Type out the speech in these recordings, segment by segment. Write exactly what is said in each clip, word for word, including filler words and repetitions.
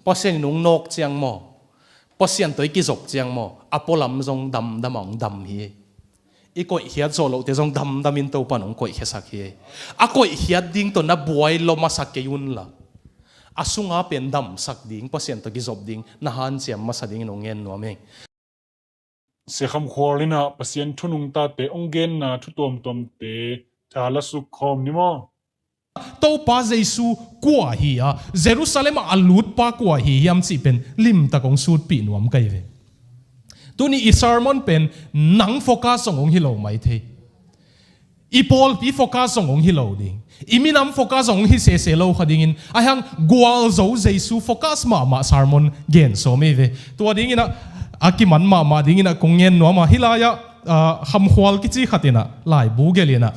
Pasian in hong nawk ciang maw, Pasian tawh i kizop ciang maw, a pualam zong damdam a hong dam hi. I koihkhiat zawh lohte zong damdam in Topa in hong koihkhiasak hi. A koihkhiat ding tawh na buai lua masa kei unla, a sunga pen damsak ding, Pasian tawh kizop ding na hanciam masa dingin hong ngen nuam hi. Sia Kham Khual in ah Pasian thu nungtate hong genna thu tuamtuamte tha la suk khawm ni maw? Topa Jesu kua hi a, Jerusalem ah a lutpa kua hi hiam cih pen limtak hong sutpih nuam ka hi ve. Tuni i sermon pen nang focus zong hong hi lo mai thei. I pawlpi focus zong hong hi lo ding. I minam focus zong hong hi sese lo kha dingin, a hiang gualzo Jesu focus mahmah sermon gen sawm hi ve. Tua dingin ah, a kiman mahmah dingin ah kong ngen nuam a, hih lai-ah, ah, Kham Khual kici khat in ah laibu gelh in ah,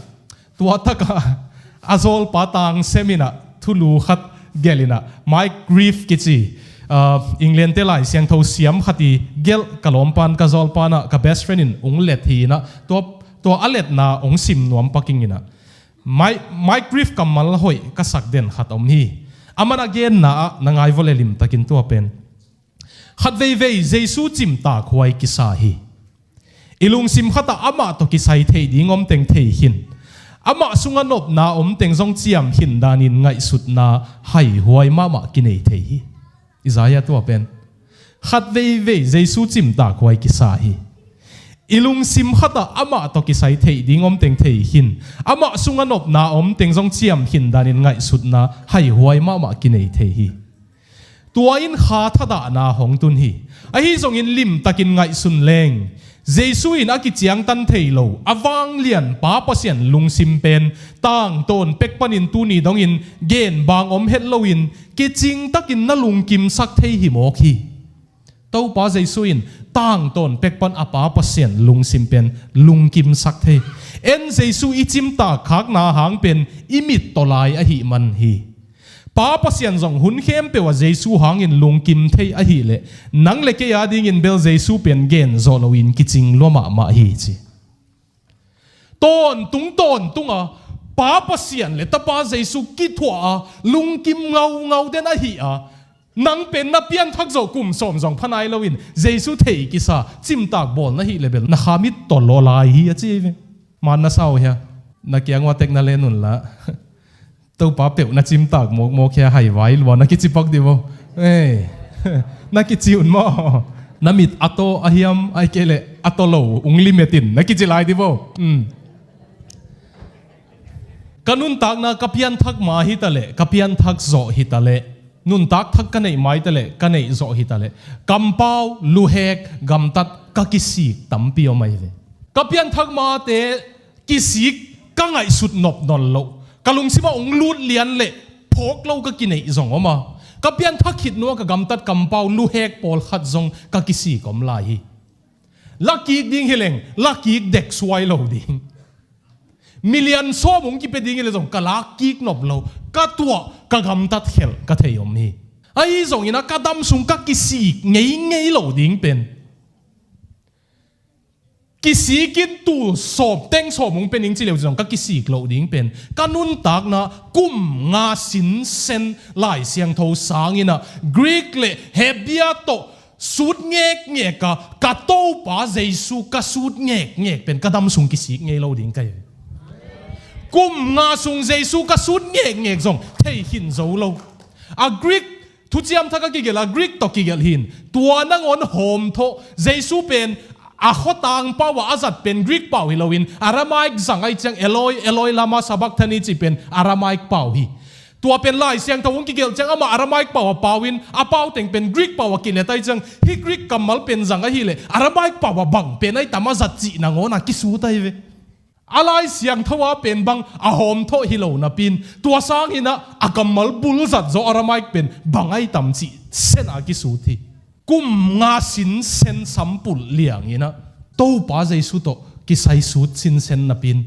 tua takah a zawlpa tang sem in ah thulu khat gelh in ah, Mike Reeve kici, ah, England-te Lai Siangtho siam khat i gelh ka lawmpan, ka zawlpan ah, ka best friend in hong let hi in ah, tua, tua a letna hong sim nuam pak ing in ah, Mike, Mike Reeve kammal hoih ka sak den khat om hi. Aman a genna ah na ngai vawh le limtakin tua pen. Khat veivei Jesu cimtak huai kisa hi. I lungsim khatah amah tawh kisai theih ding om teng thei khin, amah sungah nopna om teng zong ciam khin danin ngaihsutna haihuai mahmah kinei thei hi. Isaiah tua pen. Khat veivei Jesu cimtak huai kisa hi. I lungsim khatah amah tawh kisai theih ding om teng thei khin, amah sungah nopna om teng zong ciam khin danin ngaihsutna haihuai mahmah kinei thei hi. Tua in kha thadahna hong tun hi. Ahi zongin limtakin ngaihsun leng, Jesu in a kiciangtan thei lo a vanglian Pa Pasian lungsim pen tangtawn pek panin tuni dongin genbang om het loin kicingtakin na lungkimsak thei hi mawk hi. Topa Jesu in tangtawn pek pan a Pa Pasian lungsim pen lungkimsak thei. En Jesu i cimtak khakna hang pen i mittaw lai ahih man hi. Pa Pasian zong hun khempeuh ah Jesu hangin lungkim thei ahih leh, nang le kei a dingin bel Jesu pen gen zawh loin kicing lua mahmah hi ci. Tawntung tawntung a Pa Pasian le Tapa Jesu kithuah a lungkim ngaungau den ahih a, nang pen na pianthak zawh kum sawm zong pha nai loin Jesu thei kisa cimtak bawl na hih leh bel na kha mittaw law lai hi a ci hi ve. Man na sa uh hia? Na kiang ua tek na len unla, Topa peuh na cimtak mawkmawk hia, haivai lua na kici pak dih vo. Ei, na kici un maw? Na mit a taw a hiam, ahih kei leh a taw lo ung limetin na kici lai dih vo. Um. Ka nuntakna ka pianthak ma hi ta leh, ka pianthak zawh hi ta leh, nuntak thak ka neih mai ta leh, ka neih zawh hi ta leh, kampau, luhek, gamtat ka kisik tampi om ahi ve. Ka pianthak mate kisik ka ngaihsut nopnol loh, ka lungsimah ung lut lian leh phawk lo ka kineih zong om a, ka pianthak khit nuah ka gamtat kampau luhek pawlkhat zong ka kisik om lai hi. Lakik ding hileng lakik dek suai lo ding. Milian sawm ung kipia ding hileh zong ka lakkik nop lo, ka tuah ka gamtat khelh ka thei om hi. Ahi zongin a ka dam sung ka kisik ngeingei lo ding pen, kisikin tul sawm teng sawm ung pia ning ci leu zong ka kisik loh ding pen, ka nuntakna kum nga sinsen Lai Siangtho sangin a Greek le Hebia tawh sut ngekngek a, ka Topa Jesu ka sut ngekngek pen ka dam sung kisik ngei lo ding ka hi. Kum nga sung Jesu ka sut ngekngek zong thei khin zo lo. A Greek Thuciam Thak a kigelh a Greek tawh kigelh hi in, tua nangawn hawmthawh Jesu pen a khuatang pau ah a zat pen Greek pau hi loin Aramaic zang ahih ciang Eloi, Eloi lama sabachthani cih pen Aramaic pau hi. Tua pen Lai Siangtho hong kigelh ciang amah Aramaic pau ah pau in, a pau teng pen Greek pau ah kilet ahih ciang, hih Greek kammal pen zang ahih leh Aramaic pau ah bang pen ahi tam a zat cih nangawn a kisut ahi ve. A Lai Siangtho a pen bang a hawmthawh hi lo napi in, tua sangin a, a kammal bul zat zaw Aramaic pen bang ahi tam cih sen a kisut hi. Kum nga sinsen sampulh liangin a, Topa Jesu tawh kisai sut sinsen napi in,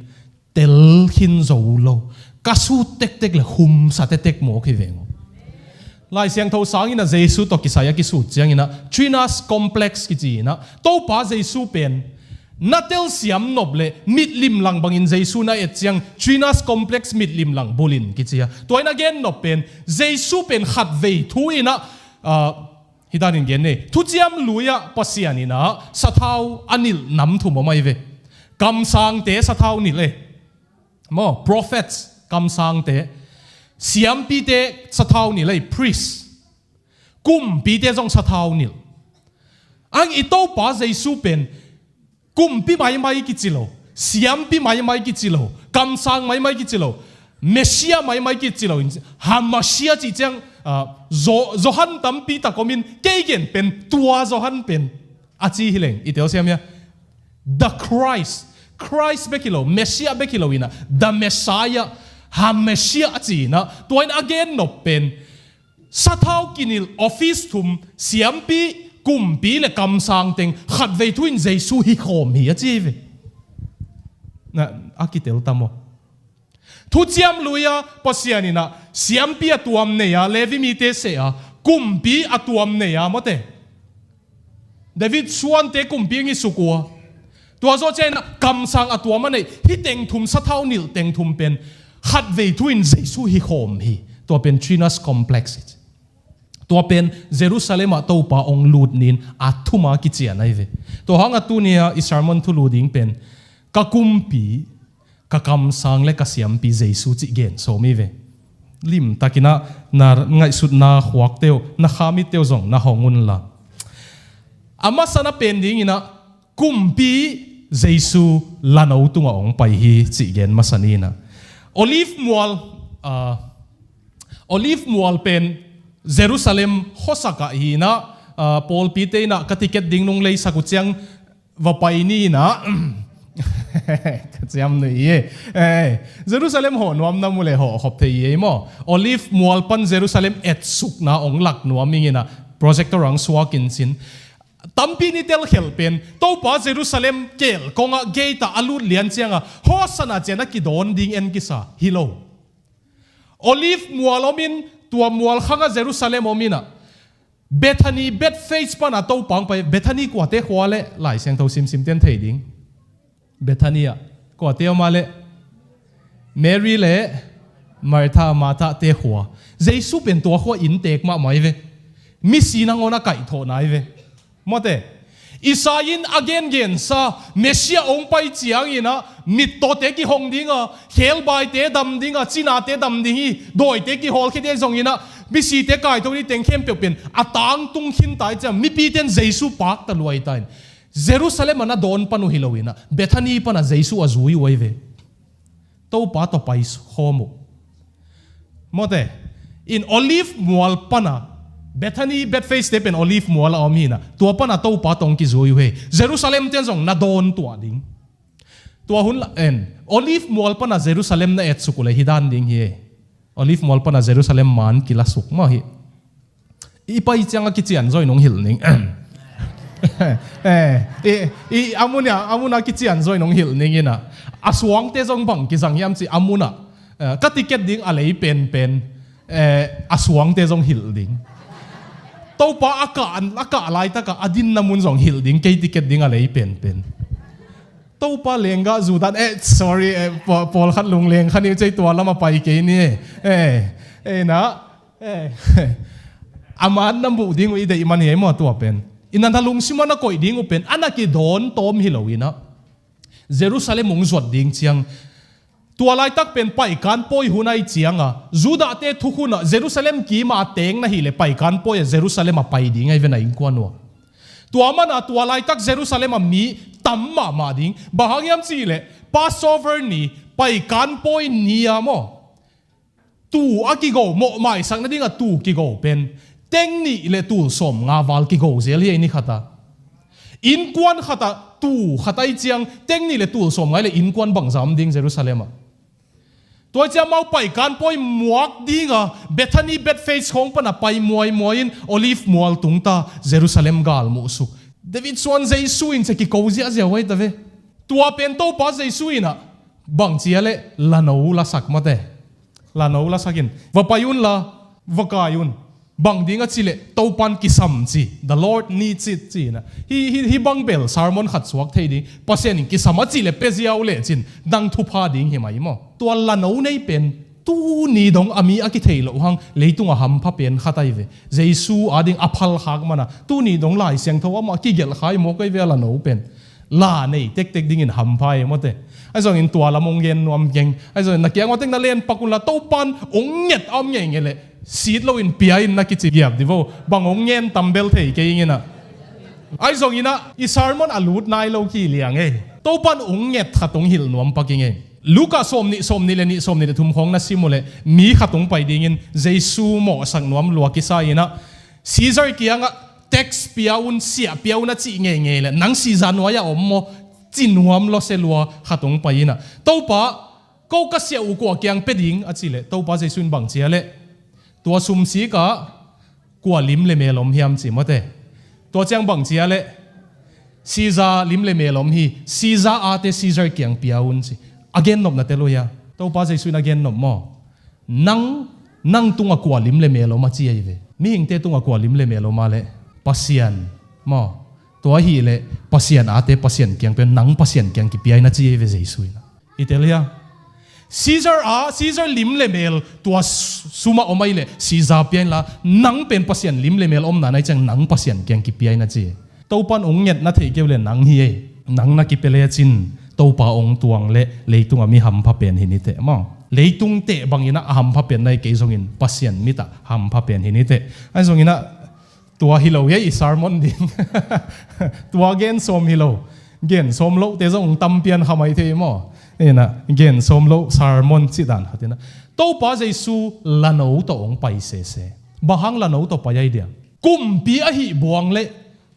tel khin zo lo. Ka sut tektek le humsa tektek mawk hi veng aw. Lai Siangtho sangin a Jesu tawh kisai a kisut ciangin a Trinus complex kici in a, Topa Jesu pen na telsiam nop le mitlim lang bangin Jesu na et ciang Trinus complex mitlim lang bulin kici a. Tua in a gen nop pen Jesu pen khatvei thu in a Ah, hih danin gen ni. Thuciam lui-ah Pasian in ah sathau a nilh nam thum om ahi ve. Kamsangte sathau nilh e. Maw, prophets, kamsangte. Siampite sathau nilh e, priest. Kumpite zong sathau nilh. Ang i Topa Jesu pen kumpi maimai kici lo, siampi maimai kici lo, kamsang maimai kici lo, Messiah maimai kici lo. Hamasiah cih ciang, ah, Zo-, Johan tampi tak om in, kei gen pen tua Johan pen a ci hi leng i tel siam hia? The Christ. Christ bek hi lo, Messiah bek hi lo in ah, the Messiah, Hamasiah a ci in ah, tua in a gen nop pen sathau kinilh office thum, siampi, kumpi le kamsang teng khatvei thu in Jesu hi khawm hi a ci hi ve. Na, a kitel ta maw? Thuciam lui-a Pasian in ah siampi a tuam nei a, Levi mite seh a, kumpi a tuam nei a, mawte. David suante kumpi ang i suk uh a, tua zawh ciangin ah kamsang a tuam a neih, hih teng thum, sathau nilh teng thum pen khatvei thu in Jesu hi khawm hi. Tua pen Trinus complex hi. Tua pen Jerusalem ah Topa hong lut ni-in a thum a kician ahi ve. Tua hang a tuni-a i sermon thulu ding pen ka kumpi, ka kamsang le ka siampi Jesu cih gen sawm hi ve. Limtakin ah na ngaihsutna khuakte uh, na kha mitte uh zong na hong unla. A masa na pen dingin ah kumpi Jesu lano tungah hong pai hi cih gen masa ni in ah. Olive mual, ah, Olive mual pen Jerusalem khuasak ah hi in ah, ah, pawlpite in ah ka ticket ding nong leisak uh ciang va pai ni in ah. Ka ciam nuih hi e. Eh, Jerusalem hawh nuam na mu le hawh khop thei hi e maw. Olive mual pan Jerusalem etsukna hong lak nuam ing in ah, projector hong suak in cin. Tampi ni telkhelh pen Topa Jerusalem kelkong ah gate ah a lut lian ciang a Hosanna ci-in a kidawn ding en kisa hi lo. Olive mual om in, tua mual khang ah Jerusalem om in ah, Bethany, Bethphage pan a Topa hong pai. Bethany kuate khua le, Lai Siangtho simsimte in thei ding. Bethany ah kuate om a le, Mary le Martha, Martha te khua. Jesu pen tua khua inntek mahmah hi ve. Misi nangawn a kaihthawhna hi ve. Mawte. Isai in a gengensa Messiah hong pai ciangin ah mittawte kihong ding a, khebaite dam ding a, cinate dam ding hi, dawite kihawlkhia ding zongin ah, misite kaitho ni teng khempeuh pen a tangtung khinta hi ciang, mipite in Jesu pakta luaita in Jerusalem ah na dawn pan uh hi lo in ah, Bethany pan a Jesu a zui uh ahi ve. Topa tawh pai khawm uh. Mawte, in Olive mual pan a, Bethany, Bethphage te pen Olive mual a om hi in ah, tua pan a Topa tawh hong kizui uh hi. Jerusalem te in zong na dawn tuah ding. Tua hun la en, Olive mual pan a Jerusalem na etsuk uh le hih dan ding hi e. Olive mual pan a Jerusalem man kilasuk mah hi. I pai ciang a kician zaw in hong hilh ning. Eh, i, i, a mun ah, a mun ah kician zaw in hong hilh ning in ah. A suangte zong bang kizang hiam ci a mun ah. Eh, ka ticket ding a lei penpen, eh, a suangte zong hilh ding. Topa a kah, a kah laitak ah a dinna mun zong hilh ding, kei ticket ding a lei penpen. Topa lenggah Judas, eh, sorry, eh, paw-, pawlkhat lungleng kha ni uh cei, tua lam a pai kei ni. Eh, eh, na, eh, a man na muh ding uh i deih man hi ei maw tua pen. I na, na lungsim ah na koih ding uh pen, a na kidawn tawm hi lo in ah, Jerusalem hong zuat ding ciang. Tua laitak pen paikan pawi hun ahi ciang a, Judahte thukhun ah Jerusalem kim a teng na hih leh paikan pawi ah Jerusalem ah pai ding ahi ve na innkuan uh ah. Tua man a tua laitak Jerusalem ah mi tam mahmah ding. Bang hang hiam cih leh Passover ni, paikan pawi ni a maw, tuu a kigo, mawh maisak nading a tuu kigo pen teng nih le tul sawmnga val kigo zel hi ei, ni khat ah. Innkuan khat ah tuu khat ahi ciang teng nih le tul sawmnga le innkuan bangzah om ding Jerusalem ah. Tua ciang amau paikan pawi muak ding a Bethany, Bethphage khawng pan a pai muaimuai in Olive mual tung ta, Jerusalem gal muhsuk. David suan Jesu in ci a kiko ziahziah uh ahi ta ve. Tua pen Topa Jesu in ah bang ci a leh lano lasak mawte. Lano lasak in, va pai un la, va kai un. Bang ding a cih leh Topan kisam ci, the Lord needs it ci in ah. Hih, hih, hih bang bel sermon khat suak thei ding. Pasian in kisam a cih leh pia ziau leh cin, dang thupha ding hi mai maw. Tua lano nei pen Tuni dong a mi a kithei loh hang leitung a hampha pen khat ahi ve. Jesu ading a phalkhak mana tuni dong Lai Siangtho amah kigelh kha i mawk ahi ve a lano pen. La nei tektek dingin hampha e mawte. Ahi zongin tua lam hong gen nuam keng. Ahi zongin na kiang ua tek na len pak unla Topan hong nget a om ngeingei leh sit loin pia in na kici giap di vo. Bang hong ngen tambel thei kei ing ina. Ahi zongin ah i sermon a lut nai lo ki liang e. Topan hong nget khat hong hilh nuam pak ing e. Luka sawmnih, sawmnih le nih, sawmnih le thum khawng na sim uh leh mi khat hong pai dingin Jesu mawhsak nuam lua kisa inah Caesar kiangah tax pia un, siah pia un a cih ngeingei leh nang Caesar nuai-ah om maw ci nuam lawsia lua khat hong pai inah Topa, ko ka siah uh kua kiang pia ding a cih leh Topa Jesu in bang ci a leh tua sumsik ah kua lim le mel om hiam ci mawte. Tua ciang bang ci a leh Caesar lim le mel om hi, Caesar ate Caesar kiang pia un ci. A gennopna tel uh hia? Topa Jesu in a gennop maw? Nang, nang tungah kua lim le mel om a ci ahi ve. Mihingte tungah kua lim le mel om a leh Pasian maw? Tua ahih leh Pasian ate Pasian kiang pia un, nang Pasian kiang kipia in a ci ahi ve Jesu in. I tel hia? Caesar a, Caesar lim le mel tua sumah om ahi leh Caesar pia inla nang pen Pasian lim le mel omna nai ciang nang Pasian kiang kipia in a ci. Topan hong nget na theih kei uh leh nang hi e. Nang na kipia lecin Topa hong tuang leh leitungah mi hampha pen hi ni teh maw? Leitung teh banginah a hampha pen na hi kei zongin Pasian mitah hampha pen hi ni teh. Ahi zonginah tua hi lo hi a i sermon ding. Tua gen sawm hi lo. Gen sawm lohte zong tampian kha mai thei maw? Inah gen sawm loh sermon cih dan khatinah Topa Jesu lano tawh hong pai sese. Bang hang lano tawh pai ai dia? Kumpi ahih buang leh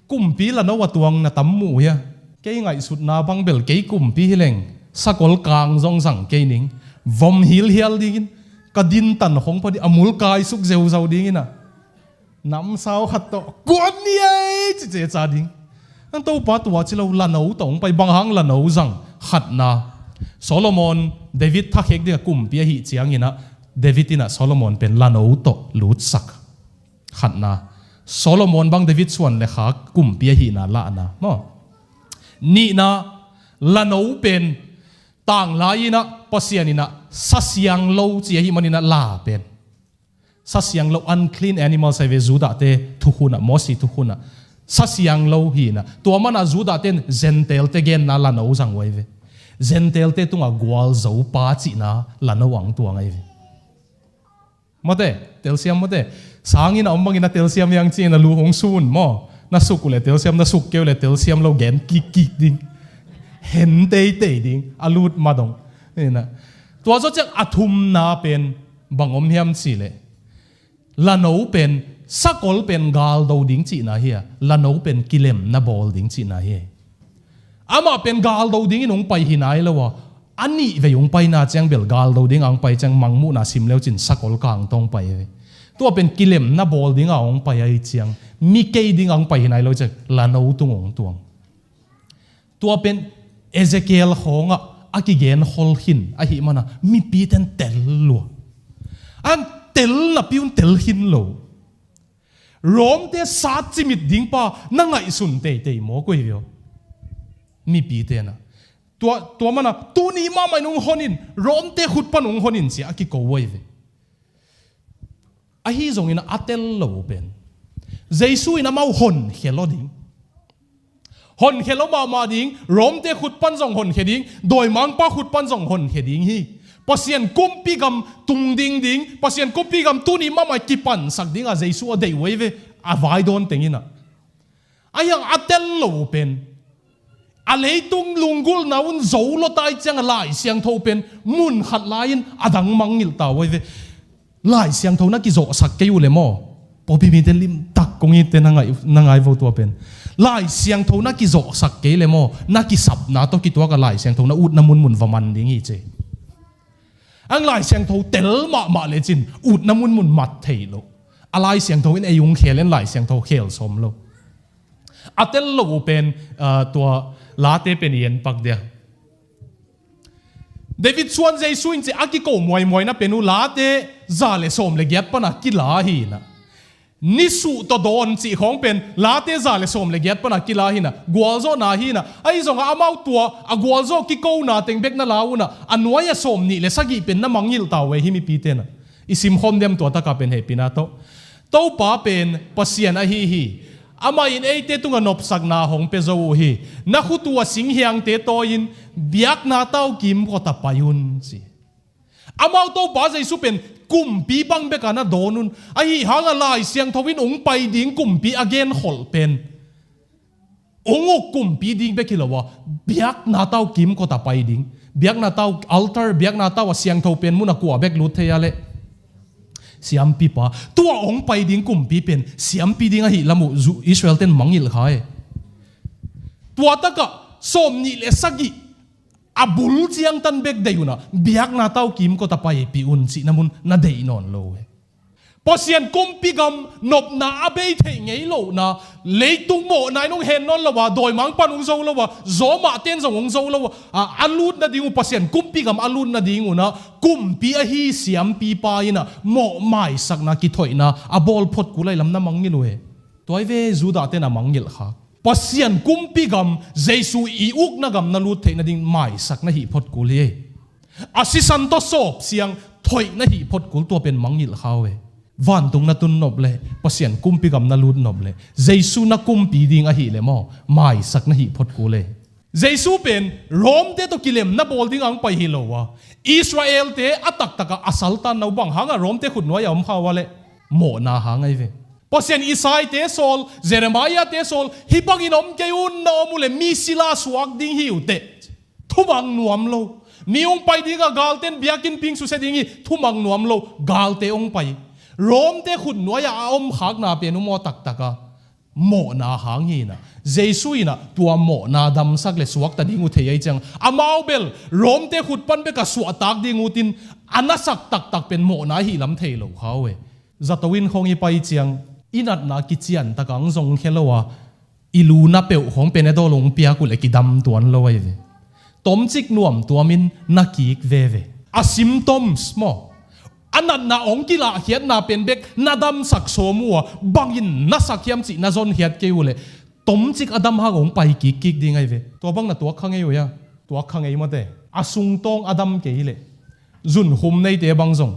kumpi lano a tuang na tam muh hia? Kei ngaihsutna bang bel kei kumpi hileng sakol kang zong zang kei ning. Vom hilhial dingin ka dintan khong pha ding a mulkai suk zeuzau dinginah namsau khat tawh kuan ni ei ciceca ding. An Topa tua ci lo lano tawh hong pai, bang hang lano zang? Khatna, Solomon, David thakhek dingah kumpi ahih cianginah David inah Solomon pen lano tawh lutsak. Khatna, Solomon bang David suan le khak kumpi ahihna lahna maw? Nihna, lano pen tanglai inah Pasian inah sasiang lo ci ahih maninah la pen sasiang lo, unclean animals ahi ve Judahte thukhunah, Mosi thukhunah sasiang lo hinah. Tua manah Judahte in Gentile-te genna lano zang uh ahi ve. Gentile-te tungah gualzo pa cihna lano ang tuang ahi ve. Mawte, telsiam mawte. Sangin a om bangin a telsiam hiang ci-in a lu hong sun maw? Na suk uh le telsiam, na suk kei uh le telsiam lo gen kikkik ding. Hen teitei ding a lut madong. Tua zawh ciang a thumna pen bang om hiam cih leh lano pen sakol pen galdo ding cihna hi a, lano pen kilemna bawl ding cihna hi. Amah pen galdo dingin hong pai hi nai lo a, a nih vei hong paina ciang bel galdo ding a hong pai ciang mangmuhna sim leu cin sakol kang tawh hong pai hi. Tua pen kilemna bawl ding a hong pai ahi ciang mi kei ding a hong pai hi nai lo ciang lano tung hong tuang. Tua pen Ezekiel khawngah a kigen khol khin ahih mana mipite in tel lua. An tel napi un tel khin lo. Rom-te sat cimit ding pa na ngaihsun teitei maw koi vio? Mipite na. Tua, tua mana tuni mahmah in hong honin, Rom-te khut pan hong honin cia a kiko uh ahi ve. Ahi zongin a tel lo pen Jesu in amau honkhia lo ding. Honkhia lo mahmah ding, Rom-te khut pan zong honkhia ding, dawimangpa khut pan zong honkhia ding hi. Pasian kumpi gam tung ding ding, Pasian kumpi gam tuni mahmah kipansak ding a Jesu a deih uh ahi ve, a vai dawn teng in a. Ahi hang a tel lo pen a leitung lunggulhna un zo lawtai ciang a Lai Siangtho pen mun khat lai-in a dang mangngilh ta uh ahi ve. Lai Siangtho na kizawhsak kei uh le maw? Pawlpi mite limtak kong itte na ngai, na ngai vo tua pen. Lai Siangtho na kizawhsak kei le maw? Na kisapna tawh kituak a Lai Siangtho na utna munmun va man ding hi ce. Ang Lai Siangtho tel mahmah lecin utna munmun mat thei lo. A Lai Siangtho in ei ung khel en Lai Siangtho khel sawm lo. A tel lo uh pen, ah, tua Late pen i en pak dia. David suan Jesu in ci a kiko muaimuai na pen uh Late za le sawm le giat pana kila hi na. Nisuh tawh dawn cih khawng pen Late za le sawm le giat pana kila hi-in ah, gualzawhna hi-in ah, ahi zongah amau tua a gualzawh kikona teng bek na la un ah, a nuai-a sawm nih le sagih pen na mangngilh ta uh e, hih mipite in ah. I simkhawm diam tua takah pen hehpihna tawh. Topa pen Pasian ahi hi. Amah in eite tungah nopsakna hong pia zo uh hi. Na khut uh a singhiangte tawi-in biakna tau kimkot ah pai un, ci. Amau Topa Jesu pen kumpi bang bek a na dawn un. Ahi hangah Lai Siangtho in hong pai ding kumpi a genkholh pen hong uk kumpi ding bek hi lo a, biakna tau kimkot ah pai ding, biakna tau altar, biakna tau a siangtho pen mun ah kua bek lut thei a leh? Siampipa. Tua hong pai ding kumpi pen siampi ding ahih lam uh Israel-te'n mangngilh kha e. Tua takah sawm nih le sagih a bul ciangtan bek deih un ah, biakna tau kimkot ah paipih un cihna mun na deih nawn lo e. Pasian kumpi gam nopna a bei theih ngei lohna, leitung mawhna in hong hen nawn lo a, dawimangpa'n hong zo lo a, zawmahte in zong hong zo lo a, a lut nading uh, Pasian kumpi gam a lut nading un ah, kumpi ahi siampipa in ah mawh maisakna kithoihna a bawl phot kul ahih lam na mangngilh uh e. Tua hi ve Judah-te'n a mangngilh kha. Pasian kumpi gam, Jesu i ukna gam na lut theih nading maisak na hih phot kul hi. A sisan tawh sawp siang thoih na hih phot kul, tua pen mangngilh kha uh e. Vantung na tun nop leh, Pasian kumpi gam na lut nop leh, Jesu na kumpi ding ahih leh maw, maisak na hih phot kul e. Jesu pen Rom-te tawh kilem na bawl ding a hong pai hi lo a, Israel-te a taktak ah a saltanna uh bang hangah Rom-te khut nuai-ah om kha uh a leh? Mawhna hang ahi ve. Pasian Isai-te sawl, Jeremiah-te sawl, hih bangin om kei un, na om uh leh mi sila suak ding hi uh teh. Thumang nuam lo. Mi hong pai ding a, galte'n biakinnpi susia ding hi, thumang nuam lo. Galte hong pai. Rom-te khut nuai-ah a om khakna pen uh maw, taktak a mawhna hang hi-in ah, Jesu in ah tua mawhna damsak leh suakta ding uh thei ahih ciang, amau bel Rom-te khut pan bek a suahtak ding uh, tin a nasak taktak pen mawhna ahih lam thei lo kha uh e. Zato inn khawng i pai ciang, i natna kician tak a hong zong khia lo a, i lu na peuh khawng Panadol hong piak uh leh kidam tuan lo ahi ve. Tomcik nuamtuamin na kik veve. A symptoms maw, a natna hong kilahkhiatna pen bek na damsak sawm uh a, bangin na sak hiam cih na zonkhiat kei uh leh, tomcik a dam hang hong pai kikkik ding ahi ve. Tua bang na tuak kha ngei uh hia? Tuak kha ngei mate. A sungtawng a dam kei leh, zunkhum neite bang zong,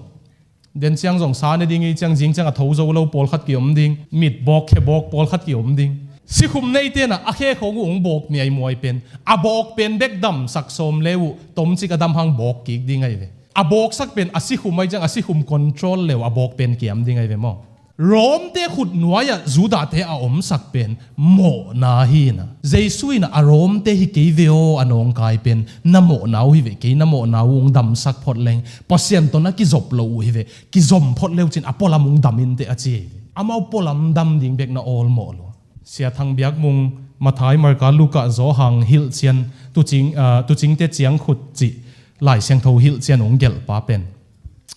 den ciang zong sa ne ding i ciang, zing ciang a tho zo lo pawlkhat ki-om ding, mit bawk, khe bawk pawlkhat ki-om ding. Sikhum neite'n ah a khe khawng uh hong bawk miaimuai pen, a bawk pen bek damsak sawm le uh, tomcik a dam hang bawk kik ding ahi ve. A bawksak pen a sikhum ahih ciang, a sikhum control le uh a bawk pen kiam ding ahi ve maw. Rom-te khut nuai-ah Judah-te a omsak pen mawhna hi-in ah, Jesu in ah a Rom-te hi kei ve aw, a nawngkai pen na mawhna uh hi ve, kei na mawhna uh hong damsak phot leng, Pasian tawh na kizop lo uh hi ve, kizom phot le uh cin a pualam hong dam in teh, a ci hi. Amau pualam dam ding bek na awlmawh lo. Sia Thang Biak Mung, Matthai, Marka, Luka, Johan hilhcian, tuucing, ah, tuucingte ciangkhut cih Lai Siangtho hilhcian hong gelhpa pen,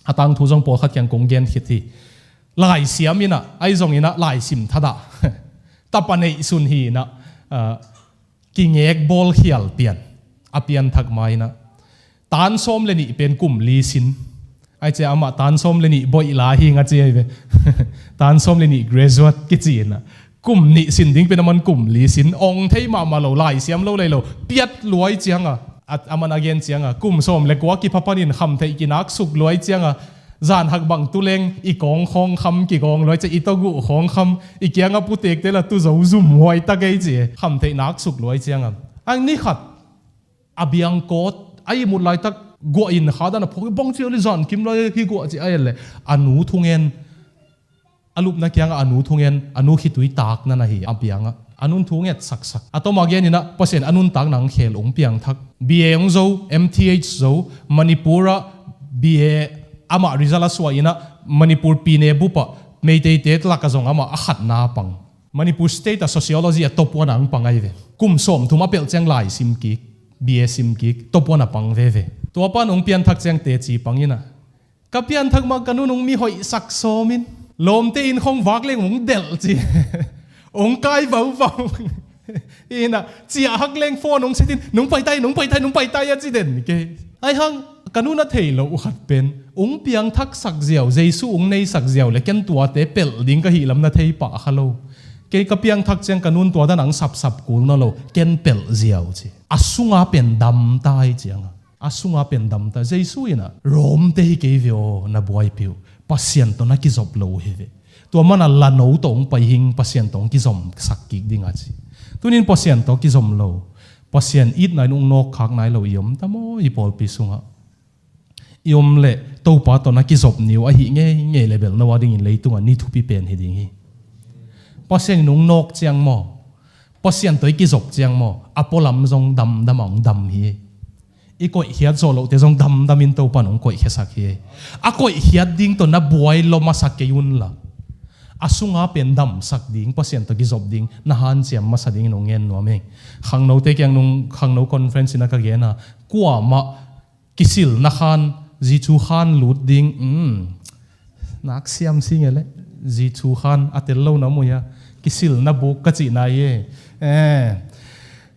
a tangthu zong pawlkhat kiang kong gen khit hi. Laisiam in ah, ahi zongin ah laisim thadah, tapa neihsun hi-in ah, ah, kingek bawl khial pian, a pianthak ma-in ah, tan sawm le nih pen kum li sin. Ahi ciang amah tan sawm le nih boih la hi ing, a ci ahi ve. Tan sawm le nih graduate kici-in ah, kum nih sin ding pen aman kum li sin. Ong thei mahmah lo, laisiam lo lei lo, piat luai ciang a, a, aman a gen ciang a, kum sawm le kua kipha panin khamtheih kinaksuk luai ciang a, zanhak bang tu leng i kawng khawng kham kigawng luai ciang, i tawguh khawng kham, i kiang a putekte la tu zo zum huai ta kei ci, khamtheih naksuk luai ciang a. Ang ni khat a biang kawt, a ihmut laitak guah in kha dan a phawk, bang ci a li zan kim lai hi guah ci a en leh, a nu thungen, a lupna kiangah a nu thungen, a nu khitui takna na hi a biangah. A nun thu nget saksak. A tawm a genin ah Pasian a nuntakna hong khel hong piangthak. B A hong zo, M T H zo, Manipur ah B A amah result a suah in ah Manipur pine bup ah Meiteite lak ah zong amah a khatna a pang. Manipur State ah Sociology ah top one ah hong pang ahi ve. Kum sawmthum a pelh ciang lai sim kik, B A sim kik, top one ah pang veve. Tua pan hong pianthak ciang teci pang in ah, ka pianthak mah ka nun hong mi hoihsak sawm in, lawmte inn khawng vak leng hong delh ci. Hong kai vauvau. Inn ah ciah hak leng phone hong set in, nong pai tai, nong pai tai, nong pai tai a ci den kei. Ahi hang Ka nun a thei loh uh khat pen, ung piangthaksak ziau, Jesu ung neisak ziau le ken tuate pelh ding ka hih lam na thei pah kha lo. Kei ka piangthak ciang ka nun tua dan ang sapsap kul nawn lo, ken pelh ziau ci. A sunga pen dam ta hi cianga. A sunga pen dam ta. Jesu in a, Rom te hi kei ve aw, na buaipih uh. Pasian tawh na kizop lo uh hi ve. Tua mana lano tawh ung pai hing, Pasian tawh ung kizomsak kik ding a ci. Tunin Pasian tawh kizom lo. Pasian itna in ung nawkkhak nai lo i om ta maw i pawlpi sungah. I om leh Topa tawh na kizop ni uh ahi ngeingei le bel no a dingin leitungah ni thupi pen hi ding hi. Pasian in ung nawk ciang maw, Pasian tawh i kizop ciang maw, a pualam zong damdam a ung dam hi. I koihkhiat zawh lohte zong damdamin Topa in ung koihkhiasak hi. A koihkhiat ding tawh na buai lo masa kei unla, a sunga pen damsak ding, Pasian tawh kizop ding na hanciam masa dingin ung ngen nuam hi. Khangnote kiang nung khangno conference in a ka gen a, kuamah kisilna khan, zi thu khan lut ding, um, nak siam si nge le, zi thu khan a tel lo na mu hia, kisilna buk ka cihna hi e. Eh.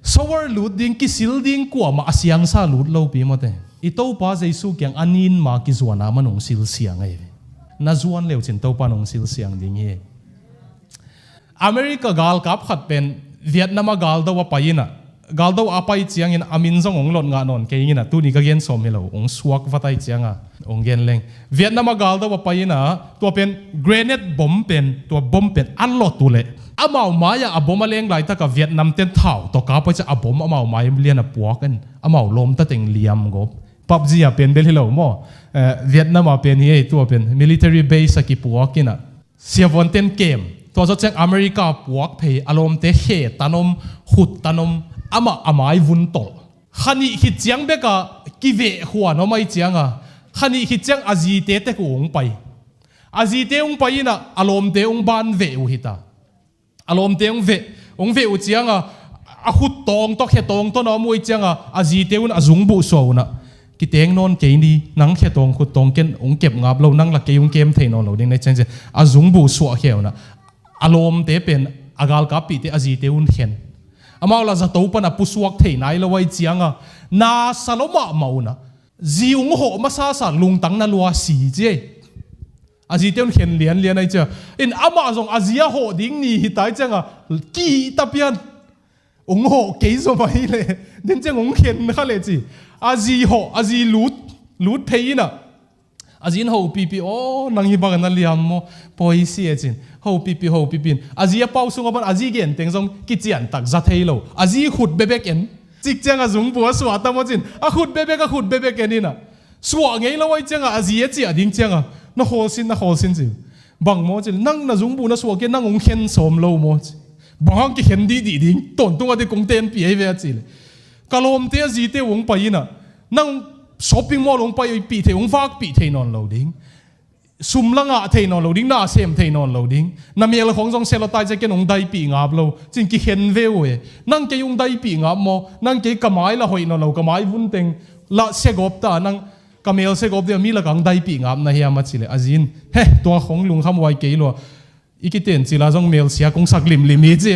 Shower lut ding, kisil ding kuamah a siangsa lut lo pi mawte. I Topa Jesu kiang a nin ma kizuana man ung silsiang ahi ve. Na zuan leucin Topa nung silsiang ding hi. America galkap khat pen Vietnam a galdo a pai ina, galdo a pai ciangin a min zong ong lot ngah nawn kei ina, tuni ka gen sawm hi lo, ong suak vatai cianga ong gen leng. Vietnam a galdo a pai ina, tua pen grenade bomb pen, tua bomb pen a lot uh leh amau mai-ah a bomb a leng laitaka Vietnam ten thau tawh ka pai ciah a bomb amau mai lian a puak in amau lawmta teng liam gawp. PUBG a pen bel hi lo maw? Eh, Vietnam a pen hi ei, tua pen military base a kipuak ina. Siavuanten kem. Tua zawh ciang America puak phei, a lawmte khe tanom, khut tanom, amah a mai vun tolh. Kha nih khit ciang beka kiveh khuan om ahi cianga, kha nih khit ciang a zite tek uh ong pai. A zite ong pai ina, a lawmte ong ban veh uh hita. A lawmte ong veh, ong veh uh cianga, a khut tawng tawh, khe tawng tawh na om uh ahi cianga, a zite un a zungbuh suah una. Kiteng nawn kei ni, nang khe tawng khut tawng ken ong kep ngap lo, nang la kei ong kem thei nawn lo ding na ciang ciang. A zungbuh suah khe una. A lawmte pen, a galkap pihte, a zite un khen. Amau la zato pan a pusuak thei nai lo ahi cianga, na sa lo mahmah una. Zi ong hawh masasa lungtang na lua si ci ei. A zite un khen lianlian ahi cianga. In amah zong a zi a hawh ding ni hita ahi cianga, kihta pian. Ong hawh kei zaw mah hi leh, den ciang ong khen kha leh ci. A zi hawh, a zi lut, lut phei ina. A zi in hopihpih, aw, nang hi bang na liam maw, pawi si e cin. Hopihpih, hopihpih in. A zi a pau sung a pan, a zi gen teng zong kician tak za thei lo. A zi khut bebek en. Cik ciang a zungbuh a suah ta maw cin. A khut bebek, a khut bebek en ina. Suah ngei lo ahi cianga, a zi a ciah ding cianga, na khawl sin, na khawl sin ci. Bang maw ci, nang na zungbuh na suah kei, nang ong khen sawm lo maw ci. Bang hang kikhen dihdih ding, tawntung a ding kong tenpih ahi ve a ci le. Ka lawmte a zite uh ong pai ina, nang shopping mall ong paipih thei, ong vakpih thei nawn lo ding. Sum la ngah thei nawn lo ding, na sem thei nawn lo ding. Na mel khawng zong sia lo tai ciah ken ong daipih ngap lo. Cin kikhen ve uh e. Nang kei ong daipih ngap maw? Nang kei ka mai la hoih nawn lo, ka mai vun teng la sia gawp ta, nang ka mel sia gawp ding a mi la kang daipih ngap na hiam a ci le. A zi in, he, tua khawng lungkham huai kei lua. I kiten cila zong mel sia kong sak limlim hi ci.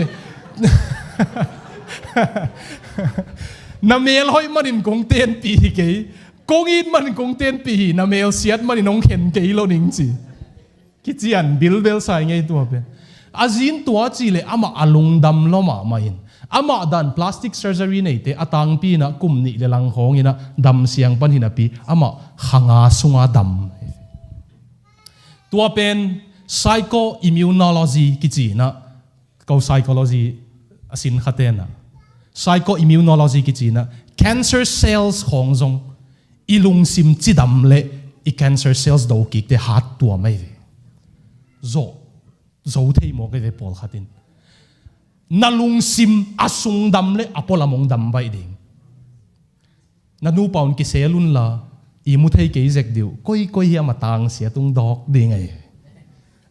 Na mel hoih manin kong tenpih hi kei. Kong it manin kong tenpih hi, na mel siat manin ong khen kei lo ning ci. Kician bilbel sa i ngei tua pen. A zi in tua ci le amah a lungdam lo mahmah in. Amah dan plastic surgery neite a tangpi ina kum nih le lang khawng ina dam siang pan hi napi amah kha nga sunga dam. Tua pen psychoimmunology kici ina, ko psychology a sin kha tena. Psychoimmunology kici ina, cancer cells khawng zong i lungsim cidam le i cancer cells do kikte hat tuam ahi ve. Zo, zo thei mawk ahi ve pawlkhat in. Na lungsim a sungdam le a pualam ong dam baih ding. Na nupa un kisel unla, i mu thei kei zek dih uh, koi koi hiam a tangsiat tung dawk ding ahi.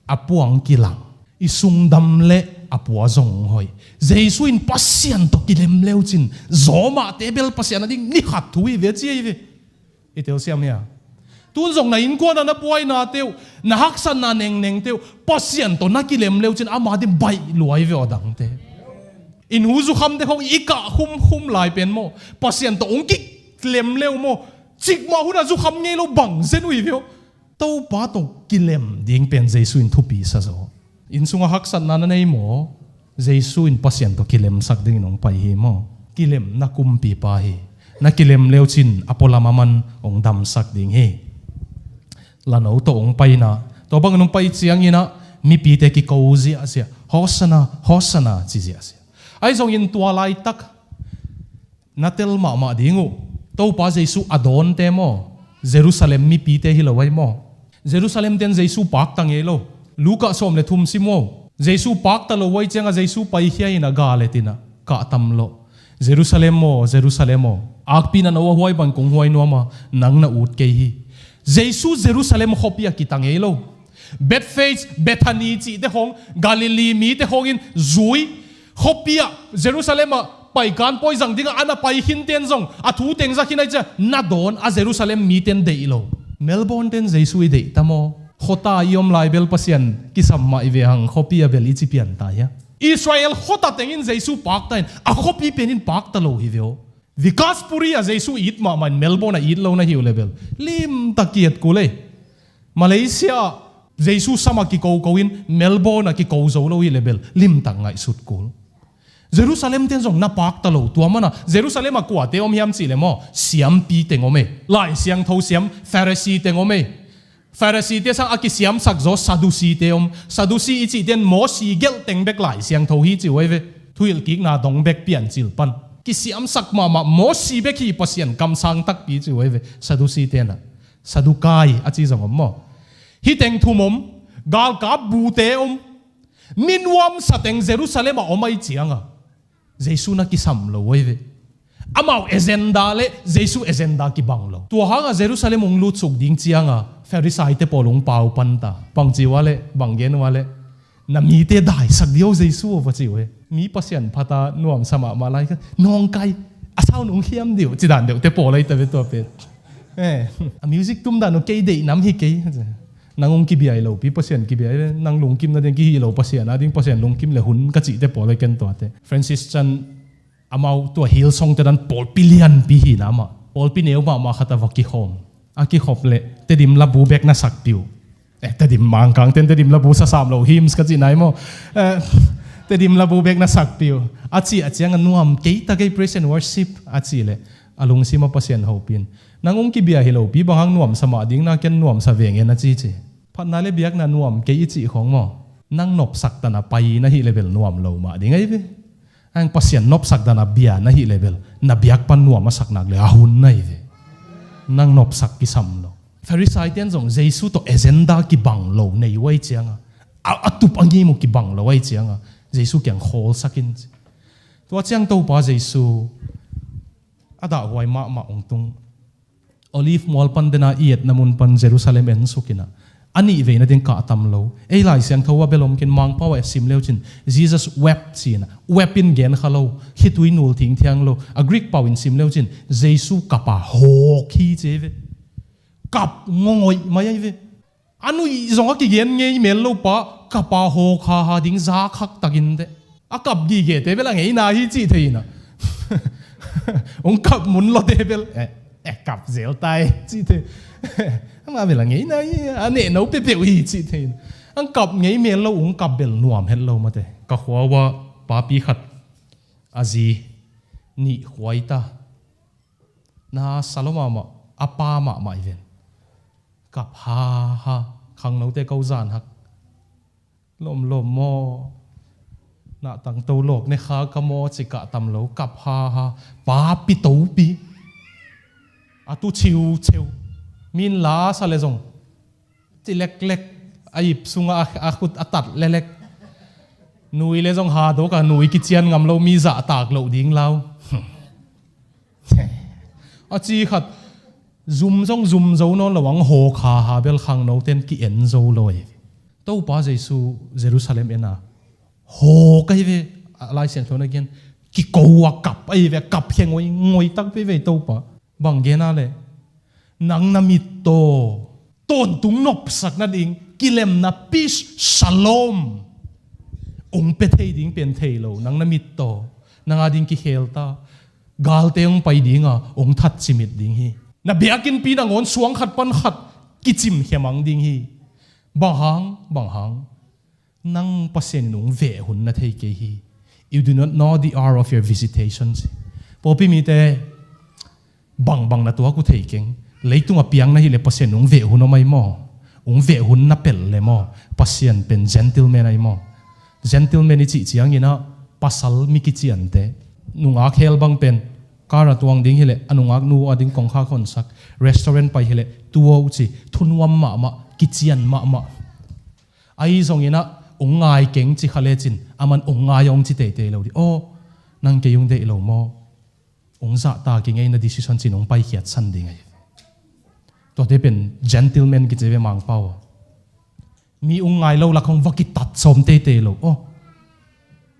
A puang kilang, i sungdam le a pua zong hoih. Jesu in Pasian tawh kilem leucin, zawmahte bel Pasian a ding ni khat thu hi ve ci ahi ve. I telsiam hia? Tun zong na innkuana na buaina teuh, na haksatna nengneng teuh, Pasian tawh na kilem leucin ama ding baih luai ve aw dangte. In hu zukham te khong i kah khumkhum lai pen maw, Pasian tawh ong kilem leu maw, Cikmah hun a zukham ngei lo bang zen uh hi ve aw. Topa tawh kilem ding pen Jesu in thupi sa zaw. Inn sungah haksatna na nei maw? Jesu in Pasian tawh kilemsak dingin hong pai hi maw? Kilemna kumpipa hi. Na kilem leucin a pualam a man hong damsak ding hi. Lano tawh hong paina, tua bangin hong pai cianginah mipite kiko ziahziah, Hosanna, Hosanna ci ziahziah. Ahi zongin tua laitak na tel mahmah ding uh. Topa Jesu a dawnte maw, Jerusalem mipite hi lo ahi maw? Jerusalem ten Jesu pakta ngei lo. Luka sawm le thum sim aw. Jesu pakta lo ahi cianga Jesu paikhia inah galet inah kahtam lo. Jerusalem aw, Jerusalem aw, akpi na no a huai bang kong huai nuama, nang na ut kei hi. Jesu Jerusalem khuapi a kita ngei lo. Bethphage, Bethany cihte khawng, Galilee mite khawngin zui khuapi ah, Jerusalem ah paikan pawi zang dingah a na pai khinten zong a thu teng za khin ahi cia na dawn a Jerusalem miten deih lo. Melbourne ten Jesu i deih ta maw? Khuata i om lai bel Pasian kisam mah i ve hang, khuapi a bel i ci pian ta hia? Israel khuata tengin Jesu pakta in a khuapi penin pakta lo hi ve aw. Vikas Puri ah Jesu it mahmah in Melbourne ah it lo na hi uh le bel limtak ki et kul ei. Malaysia ah Jesu sam a kikoko in Melbourne ah kiko zo lo hi le bel limtak ngaihsut kul. Jerusalem ten zong na pakta lo, tua mana Jerusalem ah kuate om hiam cih le maw? Siampi teng om ei. Lai Siangtho siam Pharisee teng om ei. Pharisee te sang a kisiamsak zaw Sadducee te om. Sadducee i cihten Mosi gelh teng bek Lai Siangtho hi ci uh ahi ve. Thuhilhkikna dong bek piancil pan kisiamsak mahmah Mosi bek hi Pasian kamsang takpi ci uh ahi ve. Sadducee tenah Saddukai a ci zong om maw? Hih teng thum om. Galkap bute om. Mi nuamsa teng Jerusalem ah om ahi cianga Jesu na kisam lo ahi ve. Amau agenda le Jesu agenda kibang lo. Tua hanga Jerusalem hong lutsuk ding cianga Pharisee te pawl hong pau panta. Bang ci ua le, bang gen ua le, na mite daisak dih aw Jesu aw va ci uh e. Mi Pasian phata nuamsa mahmah lai kha nawngkai a sau nung khiam dih uh ci dan deuh te pawl ahi ta ve tua pen. Eh, a music tum dan uh kei deih nam hi kei. Nang hong kibia hi lopi Pasian kibia hi ve, nang lungkim nading kihi lo Pasian ading Pasian lungkim le hun ka cihte pawl ahi ken tuate. Francis Chan amau tua Hillsong te dan pawlpi lianpi hi na mah. Pawlpi neu mahmah khat a va kikhawm. A kikhop le Tedim labu bek na sakpi uh. Eh, Tedim Mangkang ten Tedim labu sasam lo hymns ka cih nai maw? Eh, Tedim labu bek na sakpi uh. A cih a ciang a nuam kei ta kei praise and worship a cih le a lungsim a Pasian hopin. Nang hong kibia hi lopi bang hang nuamsa mah ding na ken nuamsa veng en a ci ci. Phatna le biakna nuam kei i cih khawng maw? Nang nopsak tana pai na hih le bel nuam lo mah ding ahi ve. Ang Pasian nopsak dana bia na hih le bel na biak pan nuam a sak nak le a hun na hi ve. Nang nopsak kisam lo. Pharisee ten zong Jesu tawh agenda kibang lo nei uh ahi cianga a, a tup a ngim uh kibang lo ahi cianga Jesu kiang khawlsak in ci. Tua ciang Topa Jesu a dahhuai mahmah ung tung. Olive mual pan dena i etna mun pan Jerusalem en sukina a nih veina ding kah tam lo. Ei Lai Siangtho a belom kin Mangpau a sim leucin Jesus wept cina, wept in gen kha lo, khitui nul thingthiang lo. A Greek pau in sim leucin Jesu kapa hawk hi ci ve. Kap ngongoi mai ai ve. A nuih zong a kigen ngei mel lo pa kapa hawk haha ding za khak takin te. A kap gige te bel a ngeina hi cih theina. Ung kap mun lo te bel eh, eh kap zel tai cih thei. Ama bel a ngeina hi a neh no pepeu hi cih theina. Ang kap ngei mel lo ung kap bel nuam het lo mate. Ka khua ua papi khat a zi nih khuai ta. Na sa lo mahmah a pa mahmah i ven. Kap haha khangnote ko zan hak. Lomlom maw? Nahtang to lawk ne kha ka maw ci kah tam lo kap haha. Papi topi a tu chiucheu. Min la sa le zong ci leklek a ip sungah a, a khut a tat lelek. Nui le zong ha dawk a nui kician ngam lo mi zahtak loh ding lau. A ci khat zum zong zum zo nawn lo ang hawk haha bel khangno ten ki-en zo lo ahi ve. Topa Jesu Jerusalem en a hawk ahi ve. A Lai Siangtho na gen kiko a kap ahi ve, kap khia ngoi ngoi tak veve Topa. Bang gen a le nang na mit taw tawntung nopsak nading kilemna peace shalom ong pe thei ding pen thei lo, nang na mit taw nang a ding kikhel ta. Galte ong pai dinga ong that cimit ding hi. Na biakinnpi nangawn suang khat pan khat kicim khia mang ding hi. Bang hang, bang hang. Nang Pasian in hong veh hun na thei kei hi. You do not know the hour of your visitation. Pawlpi mite, bangbang na tuak uh thei keng. Leitung a piang na hih leh Pasian in hong veh hun om ai maw? Hong veh hun na pelh leh maw? Pasian pen gentleman ai maw? Gentleman i cih ciangin ah pasal mi kiciante. Nungak hell bang pen car a tuang ding hi leh a nungak nu a ding kongkhak honsak, restaurant pai hi leh tua uh ci, thunuam mahmah, kician mahmah. Ahi zongin ah hong ngai keng ci kha lecin aman hong ngai hong ci teitei lo ding. Aw, nang kei hong deih lo maw? Hong zahtak ing ei, na decision cin hong paikhiat san ding ai. Tuate pen gentleman kici ve, Mangpau a. Mi hong ngai lo lak hong va kitat sawm teitei lo. Aw,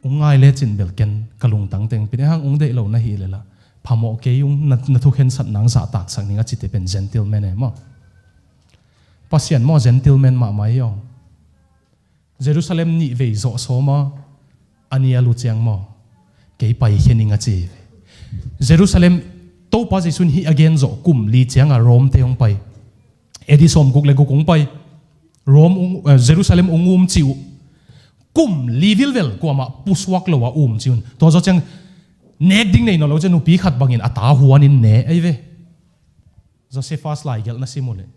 hong ngai lecin bel ken ka lungtang teng pin e hang, hong deih lo na hih leh lah phamawh kei ung, na, na thukhensatna hong zahtaksak ning a cite pen gentleman e maw? Pasian maw gentleman mahmah hi aw. Jerusalem nih vei zawh sawm a, a nih a lu ciang maw, kei paikhia ning a ci. Jerusalem, Topa Jesu in hih a gen zawh kum li ciang a Rome te hong pai. A D sawmguk le guk hong pai. Rome hong, eh, Jerusalem hong um ci uh. Kum li vilvel kuamah pusuak lo a um ci un. Tua zawh ciang nek ding nei nawn lo ciang nupi khat bangin a ta huanin ne ai ve. Josephus laigelh na sim uh leh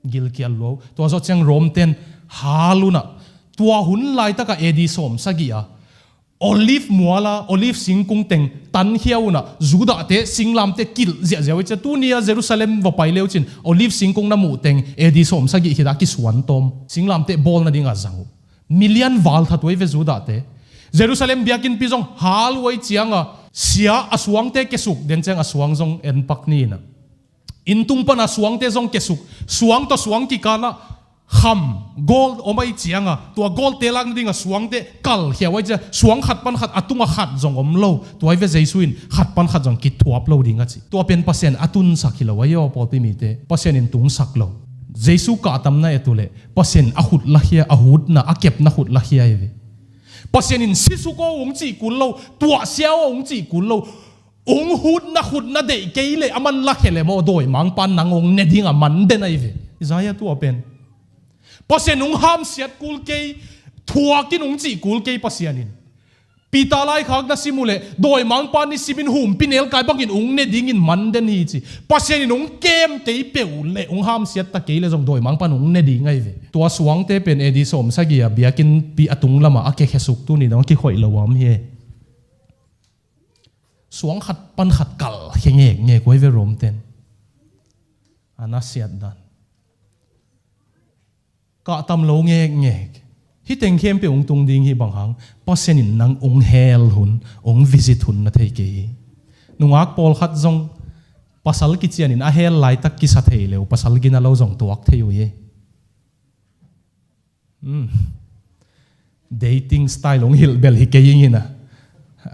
gilkial lua uh. Tua zawh ciang Rome ten hal un ah, tua hun laitak a A D sawm sagih a Olive mual a Olive singkung teng tankhia un ah, Judah te singlamteh kilh ziahziah uh hi ciang, tuni a Jerusalem va pai le uh cin Olive singkung na muh teng A D sawm sagih khit a kisuan tawm, singlamteh bawl nading a zang uh. Milian val that uh ai ve Judah te. Jerusalem biakinnpi zong hal uh ai ciang a, sia a suangte kiasuk den ciang a suang zong en pak ni in ah, inn tung pan a suangte zong kiasuk, suang tawh suang kikal ah kham, gold om ai ciang a, tua gold te lak nading a suangte kalkhia uh ai ciang, suang khat pan khat a tung a khat zong om lo. Tua ai ve Jesu in khat pan khat zong kithuap lo ding a ci. Tua pen Pasian a tunsak hi lo ai aw, pawlpi mite. Pasian in tungsak lo. Jesu kahtamna et uh leh Pasian a khut lakhia, a hutna, a kepna khut lakhia ai ve. Pasian in sisuk aw hong cih kul lo, tuahsia aw hong cih kul lo. Hong hutna khut na deih kei leh aman lakhia leh maw, dawimangpa nang hong ne ding a man den ai ve. Isaiah tua pen. Pasian hong hamsiat kul kei, thuakin hong cih kul kei Pasian in. Peter laikhak na sim uh leh dawimangpa nisimin humpinelkai bangin hong ne dingin man den hi ci. Pasian in hong kem kei peuh leh, hong hamsiat ta kei leh zong dawimangpa in hong ne ding ai ve. Tua suangte pen A D sawm sagih a biakinnpi a tung lamah a kiakhiasuk tuni dong a kikhoih lo a om hi e. Suang khat pan khat kalkhia ngekngek uh ai ve Rome ten. A na siat dan. Kahtam lo ngekngek. Hih teng khempeuh hong tung ding hi bang hang, Pasian in nang hong hel hun, hong visit hun na thei kei hi. Nungak pawlkhat zong pasal kicianin a hel laitak kisa thei le uh, pasal gina lo zong tuak thei uh hi. Hmm. Dating style hong hilh bel hi kei ing in ah.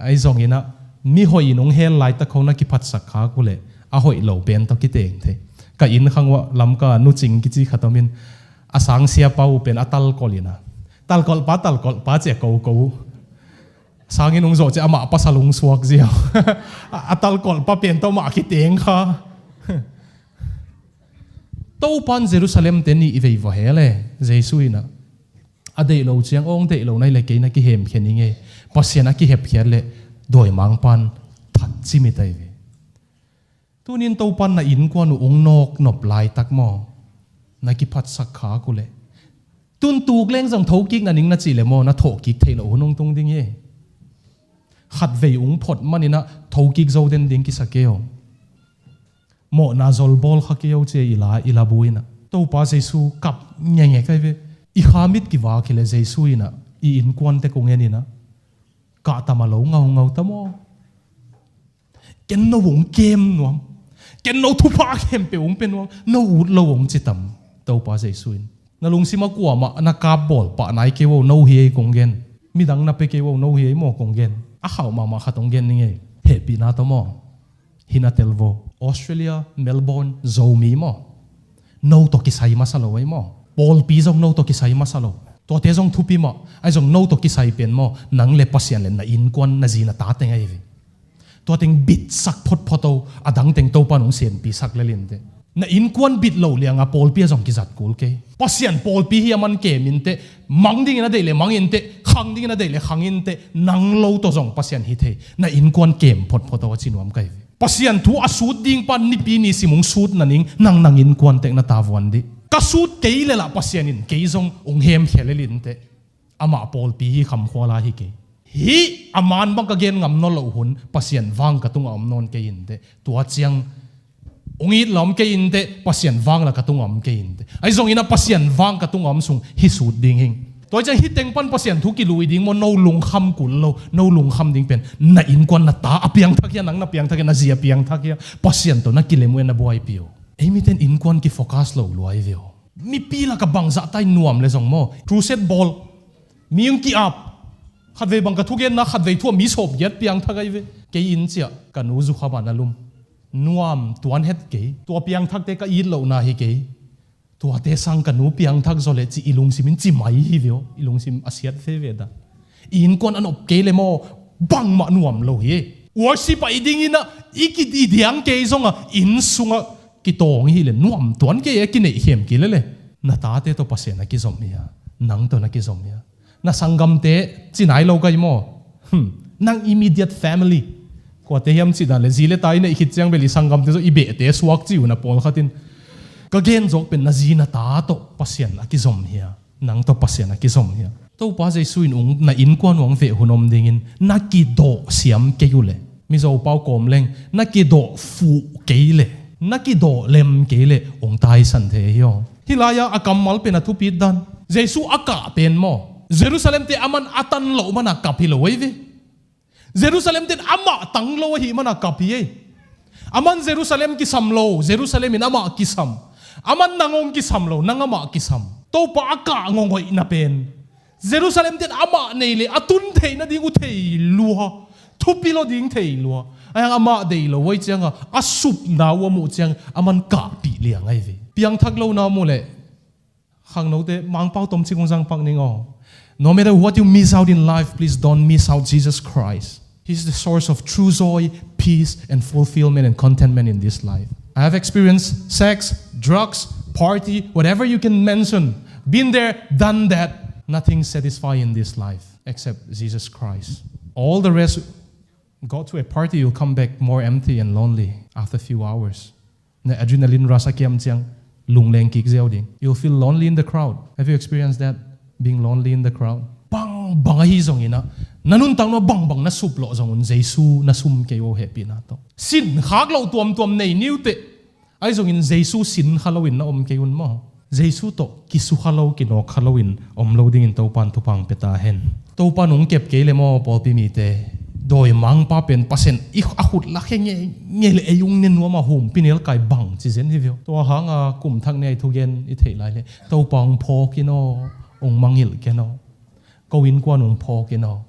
Ahi zongin ah, mi hoih in hong hel laitak hong na kiphatsak khak uh leh a hoih lo pen tawh kiteng thei. Ka inn khang uah Lamka Nu Cing kici khat om in, a sang siapa uh pen a talkolh in ah, talkolhpa, talkolhpa ci a koko uh. Sangin hong zawh ciang amah pasal hong suak ziau. A, a talkolhpa pen tawh mah kiteng kha. Topan Jerusalem te nih vei va hel e, Jesu in ah. A deih lo ciang, hong deih lo na hih leh kei na kihemkhia ning e. Pasian a kihepkhiat leh dawimangpan that cimit ai ve. Tunin Topan na innkuan uh hong nawknop laitak maw, na kiphatsak khak uh leh, tun tuk leng zong thokik na ning na cih leh maw, na thawhkik theih loh hun hong tung ding hi. Khatvei hong phot manin ah thokik zo den ding kisa kei aw. Mawhna zol bawl kha kei aw ci a i la, i labu in ah. Topa Jesu kap ngekngek ai ve. I kha mit kivak hi leh Jesu in ah i innkuante kong en in ah, kahtam a lo ngaungau ta maw? Ken no hong kem nuam. Ken no thupha khempeuh hong pia nuam. No ut lo hong ci tam, Topa Jesu in. Na lungsim a kuamah na kap bawl pah nai kei uh, no hi ei kong gen. Midang na pia kei uh, no hi ei maw kong gen. A khauh mahmah khat hong gen ning ei. Hehpihna tawh maw, hi na tel vo. Australia, Melbourne, Zomi maw, no tawh kisai masa lo ei maw. Pawlpi zong no tawh kisai masa lo. Tuate zong thupi mah. Ahi zong no tawh kisai pen maw, nang le Pasian le na innkuan, na zi na tate ngai ve. Tua teng bitsak photphot o, a dang teng Topa in hong senpisak lel inteh. Na innkuan bit lo lianga pawlpi ah zong kizat kul kei. Pasian pawlpi hi a man kem inteh, mang dingin a deih le mang inteh, khang dingin a deih le khang inteh, nang lo tawh zong Pasian hi thei. Na innkuan kem photphot o a ci nuam ka hi ve. Pasian thu a sut ding pan Nipi ni sim hong sut na ning, nang nang innkuan tek na tavuan dih. Ka sut kei le lah Pasian in kei zong hong hemkhia lel inteh. Amah pawlpi hi, khamkhual a hi kei. Hih a man bang ka gen ngam nawn loh hun Pasian vang ka tungah om nawn kei inteh. Tua ciang hong it la om kei inteh, Pasian vang la ka tungah om kei inteh. Ahi zongin a Pasian vang ka tungah om sung hi sut ding hing. Tua ciang hih teng pan Pasian thu kilui ding maw, no lungkham kul lo, no lungkham ding pen na innkuan, na ta a piangthak hia, nang na piangthak hia, na zi a piangthak hia, Pasian tawh na kilem uh e, na buaipi uh. Ei miten innkuan kifocus lo luai ve aw. Mipi lakah bangzah tai nuam le zong maw, crusade bawl, mi hong ki-ap. Khatvei bang ka thugenna, khatvei thu a mi sawmgiat piangthak ahi ve. Kei inn ciah ka nu zukham ah na lum. Nuam tuan het kei. Tua piangthakte ka it lohna hi kei. Tuate sang ka nu piangthak zaw leh ci i lungsim in ci mai hi ve aw. I lungsim a siat fe ve dah. I innkuan a nop kei le maw, bangmah nuam lo hi. Worship ah i ding in ah, i ki, i diang kei zongah inn sungah kitawng hi le nuam tuan kei e, kineihkhem kei le le. Na tate tawh Pasian a kizom hi a, nang tawh na kizom hi a. Na sanggamte ci nai lo ka hi maw? Hmm. Nang immediate family. Kuate hiam cih dan le zi le ta i neih khit ciang bel i sanggamte zong i behte suak ci uh na pawlkhat in. Ka gen zawk pen na zi na ta tawh Pasian a kizom hi a, nang tawh Pasian a kizom hi a. Topa Jesu in ung na innkuan uh hong veh hun om dingin na kidawh siam kei uh leh, Mizo pau kawm leng, na kidawh fuh kei leh, na kidawh lem kei leh hong taisan thei hi aw. Hih lai-ah a kammal pen a thupit dan, Jesu a kah pen maw, Jerusalem te a man a tan loh mana kap hi lo ahi ve. Jerusalem ten amah tang lo ahih mana kap hi ei. A man Jerusalem kisam lo, Jerusalem in amah kisam. A man nang hong kisam lo, nang amah kisam. Topa a kah ngonghoihna pen Jerusalem ten amah nei le a tun theih nading uh thei lua, thupi lo ding thei lua. Ahi hang amah deih lo uh ahi cianga a supna uh a muh ciang a man kahpih liang ahi ve. Piangthak lo na muh leh khangnote, Mangpau tomcik hong zang pak ning aw. No matter what you miss out in life, please don't miss out Jesus Christ. He's the source of true joy, peace, and fulfillment and contentment in this life. I have experienced sex, drugs, party, whatever you can mention. Been there, done that. Nothing satisfying in this life except Jesus Christ. All the rest, go to a party, you'll come back more empty and lonely after a few hours. Na adrenaline rush a kiam ciang lungleng kik ziau ding. You'll feel lonely in the crowd. Have you experienced that? Being lonely in the crowd. Bangbang ahi zongin ah, na nuntakna bangbang na sup lawh zong un Jesu na sum kei uh hehpihna tawh. Sin khak loh tuamtuam nei ni uh teh. Ahi zongin Jesu sin kha loin na om kei un maw? Jesu tawh kisukha lo, kinawkkha loin om lo dingin Topan thupha hong pia ta hen. Topan hong kep kei le maw, pawlpi mite? Dawimangpa pen Pasian i a khut lak he nge, nge le ei ung ne nuam a humpi nelkai bang ci zen hi viau. Tua hanga kum thak ne i thugen i theih lai le Topa hong phawk in aw, hong mangilh ken aw. Ko innkuan hong phawk in aw.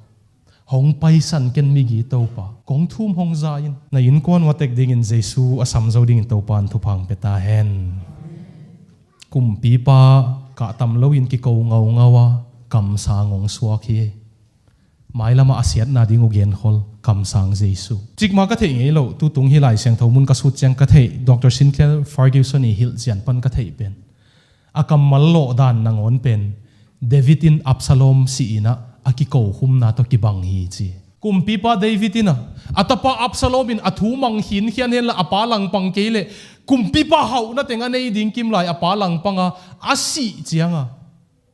Hong paisan ken migi Topa, kong thum hong za in. Na innkuan uh a tek dingin Jesu a sam zo dingin Topan thupha hong pia ta hen. Kumpipa kah tam loin kiko ngaungau a, kamsang hong suak hi. Mailamah a siatna ding uh genkhol, kamsang Jesu. Cikmah ka theih ngei loh, tutung hih Lai Siangtho mun ka sut ciang ka theih, Doctor Sinclair Ferguson i hilh cian pan ka theih pen, a kammal lawhdan nangawn pen David in Absalom si-in ah a kikokhumna tawh kibang hi ci. Kumpipa David in ah a tapa Absalom in a thu mang khinkhian henla a pa langpang kei leh kumpipa hauhna teng a nei ding kimlai a pa langpanga a sih cianga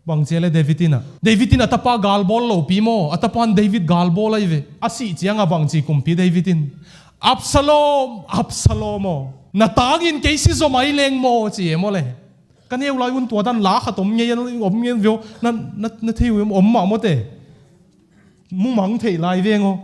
bang ci a le David in ah, David in a tapa galbawl lopi maw, a tapan David galbawl ahi ve. A sih cianga bang ci kumpi David in, Absalom, Absalom aw, na tangin kei si zaw mai leng maw ci e maw le. Ka neu lai un tua dan la khat om ngei, om ngei vio, na, na, na thei uh om mah mawte. Mumang theih lai veng aw.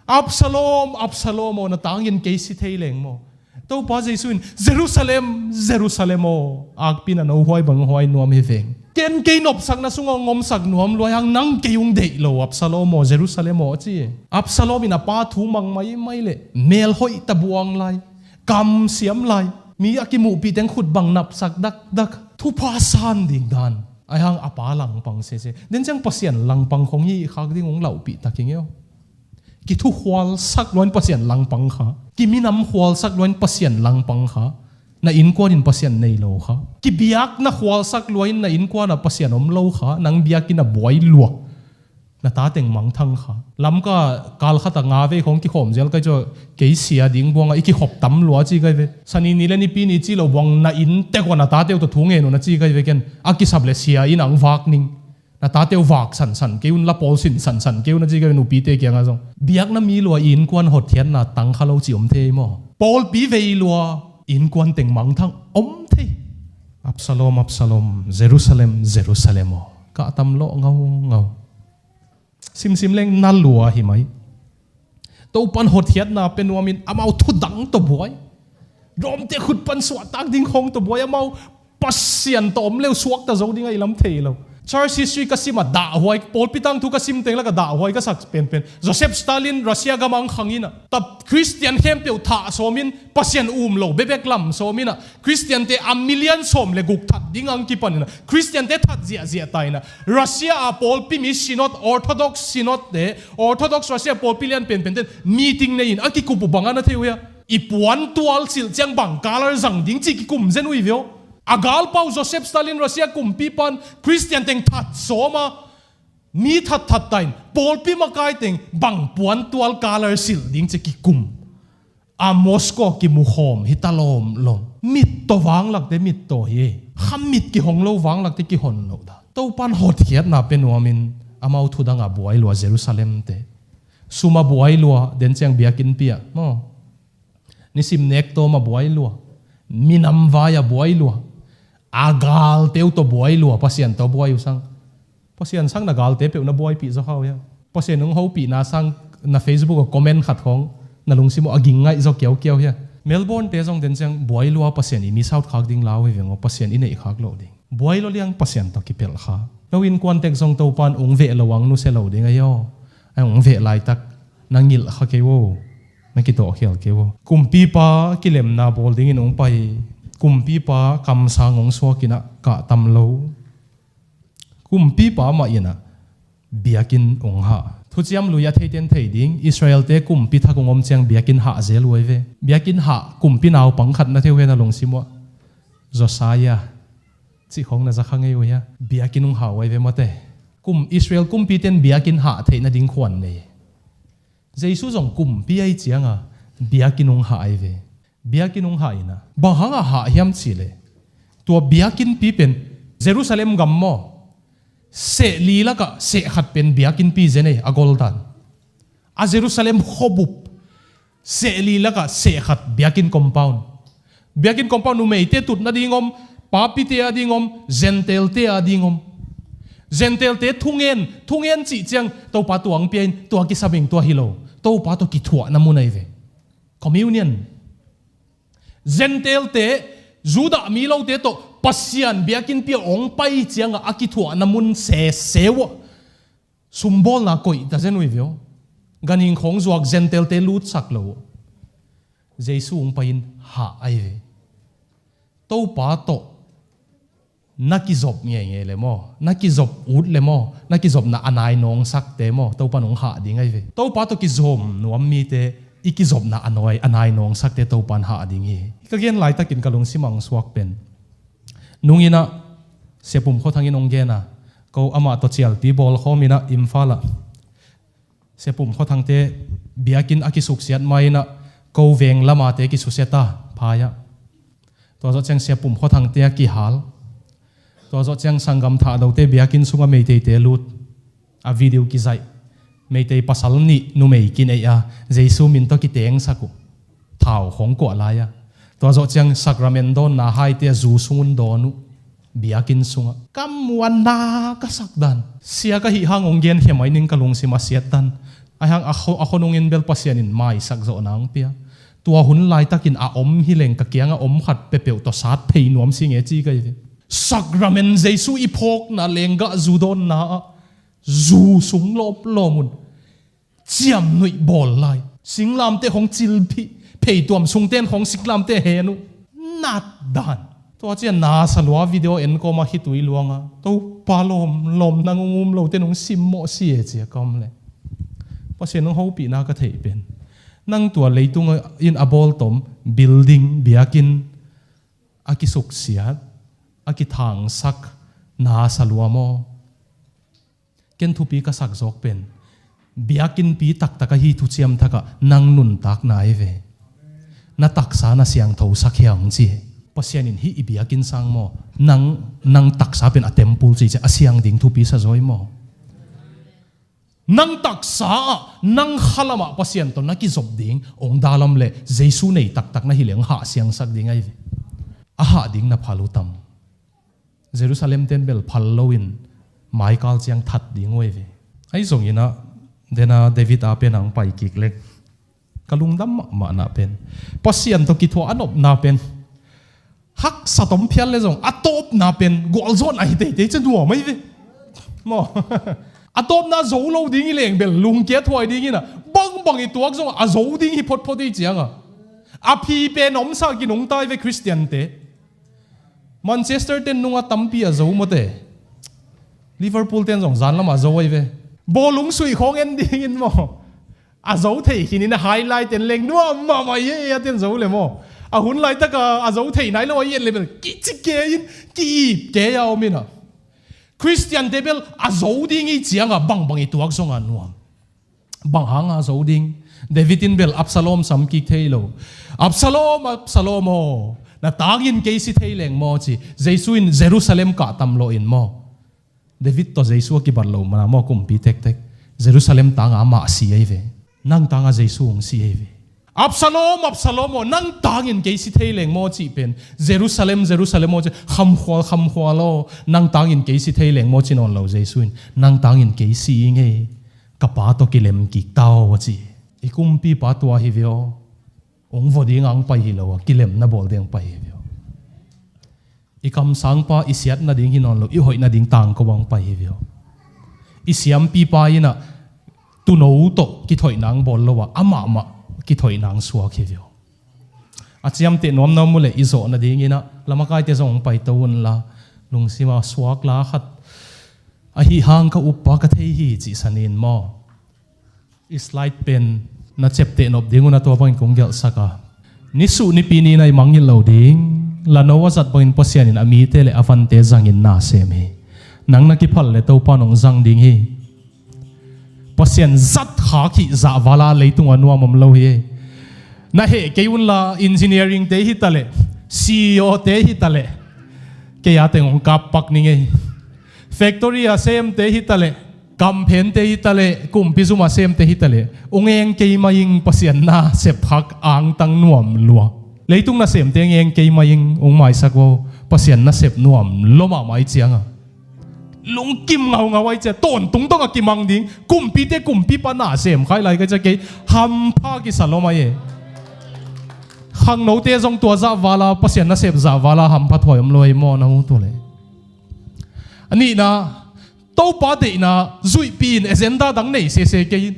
Absalom, Absalom aw, na tangin kei si thei leng maw? Topa Jesu in, Jerusalem, Jerusalem aw, akpi na no huai bang huai nuam hi veng. Ken kei nopsakna sungah ngomsak nuam luai hang nang kei ung deih lo, Absalom aw, Jerusalem aw, a ci. Absalom in a pa thu mang maimai le mel hoih tabuang lai, kam siam lai, mi a kimuhpih teng khut bang napsak dakdak, thupha san ding dan. Ahi hang a pa langpang sese. Den ciang Pasian langpang khong hi khak ding hong lauhpih tak hi ngei aw. Kithu khualsak luain Pasian langpang kha. Kiminam khualsak luain Pasian langpang kha. Na innkuan in Pasian nei lo kha. Kibiakna khualsak luain na innkuan ah Pasian om lo kha. Nang biakinn ah buai lua. Na tateng mangthang kha. Lamka kal khat ah nga vei khong kikhawm zel kai cu kei sia ding buang ah i kikhop tam lua ci kai ve. Sani ni le nipi ni ci lo buang na inn tek uh na tate uh tawh thu ngen uh na ci kai ve ken. A kisap le sia in ang vak ning. Na tate uh vak sansan kei un, la pawl sin sansan kei un na ci kai ve nupite kiangah zong. Biakna mi lua i innkuan hotkhiatna tang kha lo ci om thei maw? Pawlpi vei lua i innkuan teng mangthang om thei. Absalom, Absalom, Jerusalem, Jerusalem aw. Kah tam lawh ngaungau. Simsim leng na lua hi mai. Topan hotkhiatna pe nuamin amau thudang tawh buai. Rom te khut pan suahtak ding khong tawh buai amau Pasian tawh om leu suakta zo ding a i lam thei lo. Church history ka sim a dahhuai, pawlpi tangthu ka sim teng lak a dahhuai ka sak penpen. Joseph Stalin Russia gam ang khang in a. Ta Christian khempeuh thah sawmin Pasian um lo bebek lam sawmin a. Christian te a million sawm le guk that ding ang kipan in a. Christian te that ziahziah ta in a. Russia a pawlpi mi synod, Orthodox synod te, Orthodox Russia pawlpi lian penpen ten meeting nei in a kikup uh bang a na thei uh hia. I puan tual silh ciang bang color zang ding ci kikum zen uh hi vio. A galpau Joseph Stalin Russia kumpi pan Christian teng that sawm a mi that that ta in pawlpi makai teng bang puan tual color silh ding ci kikum. A Moscow kimukhawm hi ta lawmlawm. Mit tawh vanglakte mit tawh hi. Kha mit kihong lo vanglakte kihon lo da. Topan hotkhiatna pe nuamin amau thudang a buai lua Jerusalem te. Sum a buai lua den ciang biakinnpi ah maw? Nisim nek tawm a buai lua. Minam vai a buai lua. A galte uh tawh buai lua, Pasian tawh buai uh sang. Pasian sang na galte peuh na buaipih zaw kha uh hia. Pasian hong hopihna sang na Facebook a comment khat khong na lungsim uh a ging ngaih zaw kiaukiau hia. Melbourne te zong den ciang buai lua Pasian i miss out khak ding lau hi veng aw, Pasian i neih khak loh ding. Buai lua liang Pasian tawh kipelh kha. No innkuan tek zong Topan ung veh lo ang nusia lo ding a hi aw. A ung veh laitak na ngilh kha kei uh. Na kitawhkhial kei uh. Kumpipa kilemna bawl dingin ung pai. Kumpipa kamsang ung suak in a kah tam lo. Kumpipa mah in a biakinn ung hah. Thuciam Lui a theiten thei ding, Israel te kumpi thak ung om ciang biakinn hah zel uh ai ve. Biakinn hah kumpi naupang khat na thei uh hia na lungsim uh ah. Josiah. Cih khong na za kha ngei uh hia. Biakinn ung hah uh ai ve mate. Kum Israel kumpi ten biakinn hah theih nading khuan nei. Jesu zong kumpi ai ciang a biakinn ung hah ai ve. Biakinn ung hah in a. Bang hang a hah hiam cih leh. Tua biakinnpi pen Jerusalem gam maw? Seh li lakah seh khat pen biakinnpi zen ei a goldan. A Jerusalem khuabup seh li lakah seh khat biakinn compound. Biakinn compound numeite tutna ding om, papite a ding om, Gentile-te a ding om. Gentile-te thungen, thungen cih ciang Topa tua ang pia in tua kisam ing tua hi lo. Topa tawh kithuahna mun ai ve. Communion. Gentile-te, Judah mi lote tawh Pasian biakinnpi a ong pai ciangah a kithuahna mun sese uh ah sumbawlna koih ta zen uh hi vio. Ganhing khawng zuak Gentile-te lutsak lo uh. Jesu ung pai in hah ai ve. Topa tawh na kizop ngeingei le maw, na kizop ut le maw, na kizopna a nai nawngsakte maw, Topa nung hah ding ai ve. Topa tawh kizom nuam mite i kizopna a nai, a nai nawngsakte Topa in hah ding hi. Ka gen laitakin ka lungsim ang suak pen. Nung in a Sia Pum Khua Thang in ong gen a, ko amah tawh cialpi bawl khawm in a Imphal ah Sia Pum Khua Thangte biakinn a kisuksiat ma in a ko veng lamate kisusia ta phai ah. Tua zawh ciang Sia Pum Khua Thangte a kihal. Tua zawh ciang sanggam Thahdote biakinn sungah Meiteite lut. A video kizaih. Meitei pasal nih numei kineih a Jesu min tawh kitengsak uh. Thau khong kuah lai a. Tua zawh ciang sakramen dawnna haite a zu sungun dawn uh. Biakinn sungah ka muanna ka sak dan. Sia ka hih hang ong genkhia mai ning ka lungsim a siat dan. Ahi hang a kho, a khonungin bel Pasian in maisak zawh nang pia. Tua hun laitakin a om hileng ka kiangah om khat pepeuh tawh sat phei nuam si nge ci ka hi ve. Sakramen Jesu i phawkna lenggah zu dawnna ah zu sung lawmlawm un. Ciamnuih bawl lai. Singlamteh khong cilphih. Pheituam sungten khong singlamteh hen uh. Nat dan. Tua cian nasa lua video en kawma khitui luanga. Topa lawm, lawm nang ung um lote nung simmawh si e cia ka om le. Pasian hong hopihna ka theih pen, nang tua leitung in a bawltom building, biakinn a kisuksiat, a kithangsak na sa lua maw? Ken thupi ka sak zawk pen, biakinnpi taktak ahi thuciam thakah nang nuntakna hi ve. Na taksa na siangthosak hia hong ci. Pasian in hih i biakinn sang maw, nang, nang taksa pen a temple ci ciah a siang ding thupi sa zaw hi maw? Nang taksa ah, nang khalam ah Pasian tawh na kizop ding hong dalam leh Jesu nei taktak na hi leh hong hah siangsak ding ahi ve. A hah ding na phal uh tam? Jerusalem ten bel phal loin maikal ciang that ding uh ahi ve. Ahi zongin ah, dena David a pen hong pai kik leng, ka lungdam mahmahna pen, Pasian tawh kithuah a nopna pen, haksa tom phial le zong a tawpna pen gualzawhna hi teitei, ci nuam ahi ve. Maw? A tawpna zo lo ding hi leng bel lungkia thuai ding hi na, bangbang i tuak zong a zo ding hi photphot hi cianga, a phi pen omsa kinungta hi ve Khristiante. Manchester ten nunga tampi a zo mawte. Liverpool ten zong zan lamah zo ahi ve. Bawlung suih khawng en dingin maw, a zo thei khinin a highlight ten leng nuam mahmah hi e, a ten zo le maw. A hun laitaka a zo thei nai lo a i en le bel kici kei in, ki-ip kei a om in a. Khristiante bel a zo ding hi cianga bangbang i tuak zonga nuam. Bang hanga zo ding? David in bel Absalom sam kik thei lo. Absalom, Absalom aw, na tangin kei si thei leng maw ci. Jesu in Jerusalem kah tam lawh in maw. David tawh Jesu a kibat lo mana maw, kumpi tektek. Jerusalem tanga amah si ahi ve. Nang tanga Jesu hong si ahi ve. Absalom, Absalom aw, nang tangin kei si thei leng maw cih pen, Jerusalem, Jerusalem aw ci, khamkhual, khamkhual aw, nang tangin kei si thei leng maw ci nawn lo Jesu in, nang tangin kei si ing ei, ka pa tawh kilem kik ta aw a ci. I kumpipa tua hi ve aw. Hong vua ding ang pai hi lo a, kilemna bawl ding ang pai hi ve aw. I kamsangpa i siat nading hi nawn lo, i hoih nading tangko ang pai hi ve aw. I siampipa in ah tuuno tawh kithoih nang bawl lo a, amah mah kithoih nang suak hi ve aw. A ciamteh nuamnuam uh leh i zawh nadingin ah lamakaite zong hong paito unla, lungsima suak la khat ahi hang ka uppa ka thei hi cih sanin maw. I slide pen na cepteh nop ding un a, tua bangin kong gelhsak a. Nisuh nipi ni-in a i mangngilh lo ding. Lano a zat bangin Pasian in a mite le a vante zangin na sem hi. Nang na kiphal le Topa in hong zang ding hi. Pasian zat khak hi zahvala leitung a nuam om lo hi. Na heh kei unla engineering te hi taleh, C E O te hi taleh, kei a teng hong kap pak ning ei. Factory a semte hi taleh, kamphente hi taleh, kumpi zum a semte hi taleh, hong eng kei mah ing, Pasian nasep hak angtang nuam lua. Leitung nasemte hong eng kei mah ing, hong maisak vo, Pasian nasep nuam lua mahmah i cianga. Lungkim ngaungau ai cia, tawntung dong a kimang ding, kumpite kumpipa nasem khai lai ka cia kei, hampha kisa lua mah e. Khangnote zong tua zahvala, Pasian nasep zahvala, hampha thuai om lua ei maw na hu tu le. A nihna, Topa deihna zuihpih in agenda dang nei sese kei in.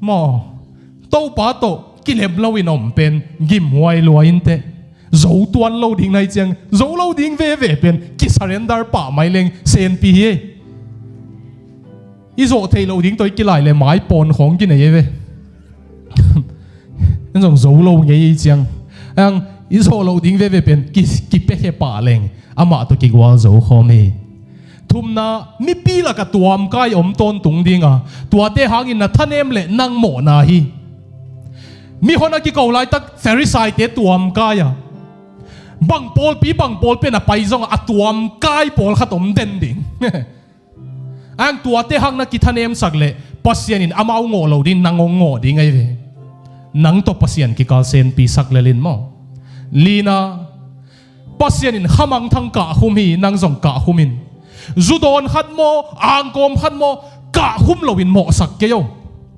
Maw, Topa tawh kilem loin om pen gimhuai lua inteh. Zo tuan lo ding nai ciang, zo lo ding veve pen kisurrender pah mai leng senpi hi ei. I zawh theih loh ding tawh i kilai le mai pawn khawng kinei ei ve. En zong zo lo ngei ei ciang. Ang i zawh loh ding veve pen ki, kipiakhia pah leng amah tawh kigual zo khawm hi. Thumna, mipi lakah tuamkai om tawntung dinga, tuate hangin na thanem le nang mawhna hi. Mihon a kiko laitak Pharisaite tuamkai a, bang pawlpi bang pawlpi na pai zongah a tuamkai pawlkhat om den ding. Ang tuate hang na kithanemsak leh Pasian in amau ngawh lo ding, nang hong ngawh ding ahi ve. Nang tawh Pasian kikal senpi sak lel in maw. Lina, Pasian in khamangthang kahkhum hi, nang zong kahkhum in. Zu dawn khat maw, angkawm khat maw, kahkhum loin mawhsak kei o.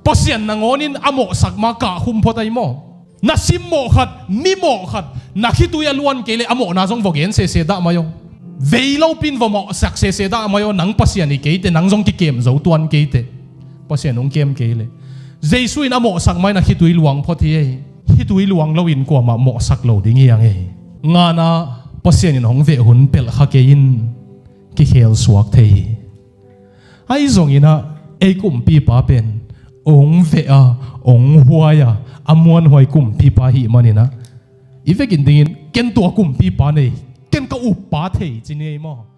Pasian nangawnin a mawhsak ma kahkhum phot ahi maw. Na simmawh khat, mimawh khat, na khitui a luan kei leh a mawhna zong vawgen sese dah mai o. Vei lopi in va mawhsak sese dah mai o, nang Pasian hi keite, nang zong kikem zo tuan keite. Pasian hong kem kei leh. Jesu in a mawhsak mai na khitui luang phot hi ei. Khitui luang loin kuamah mawhsak lo ding hi ang ei. Ngana, Pasian in hong veh hun pelh kha kei in kikhel suak thei hi. Ahi zongin ah, ei kumpipa pen ong veh a, ong huai a, a muanhuai kumpipa hi manin ah, i vekin dingin ken tua kumpipa nei, ken ka uppa thei ci ni ei maw?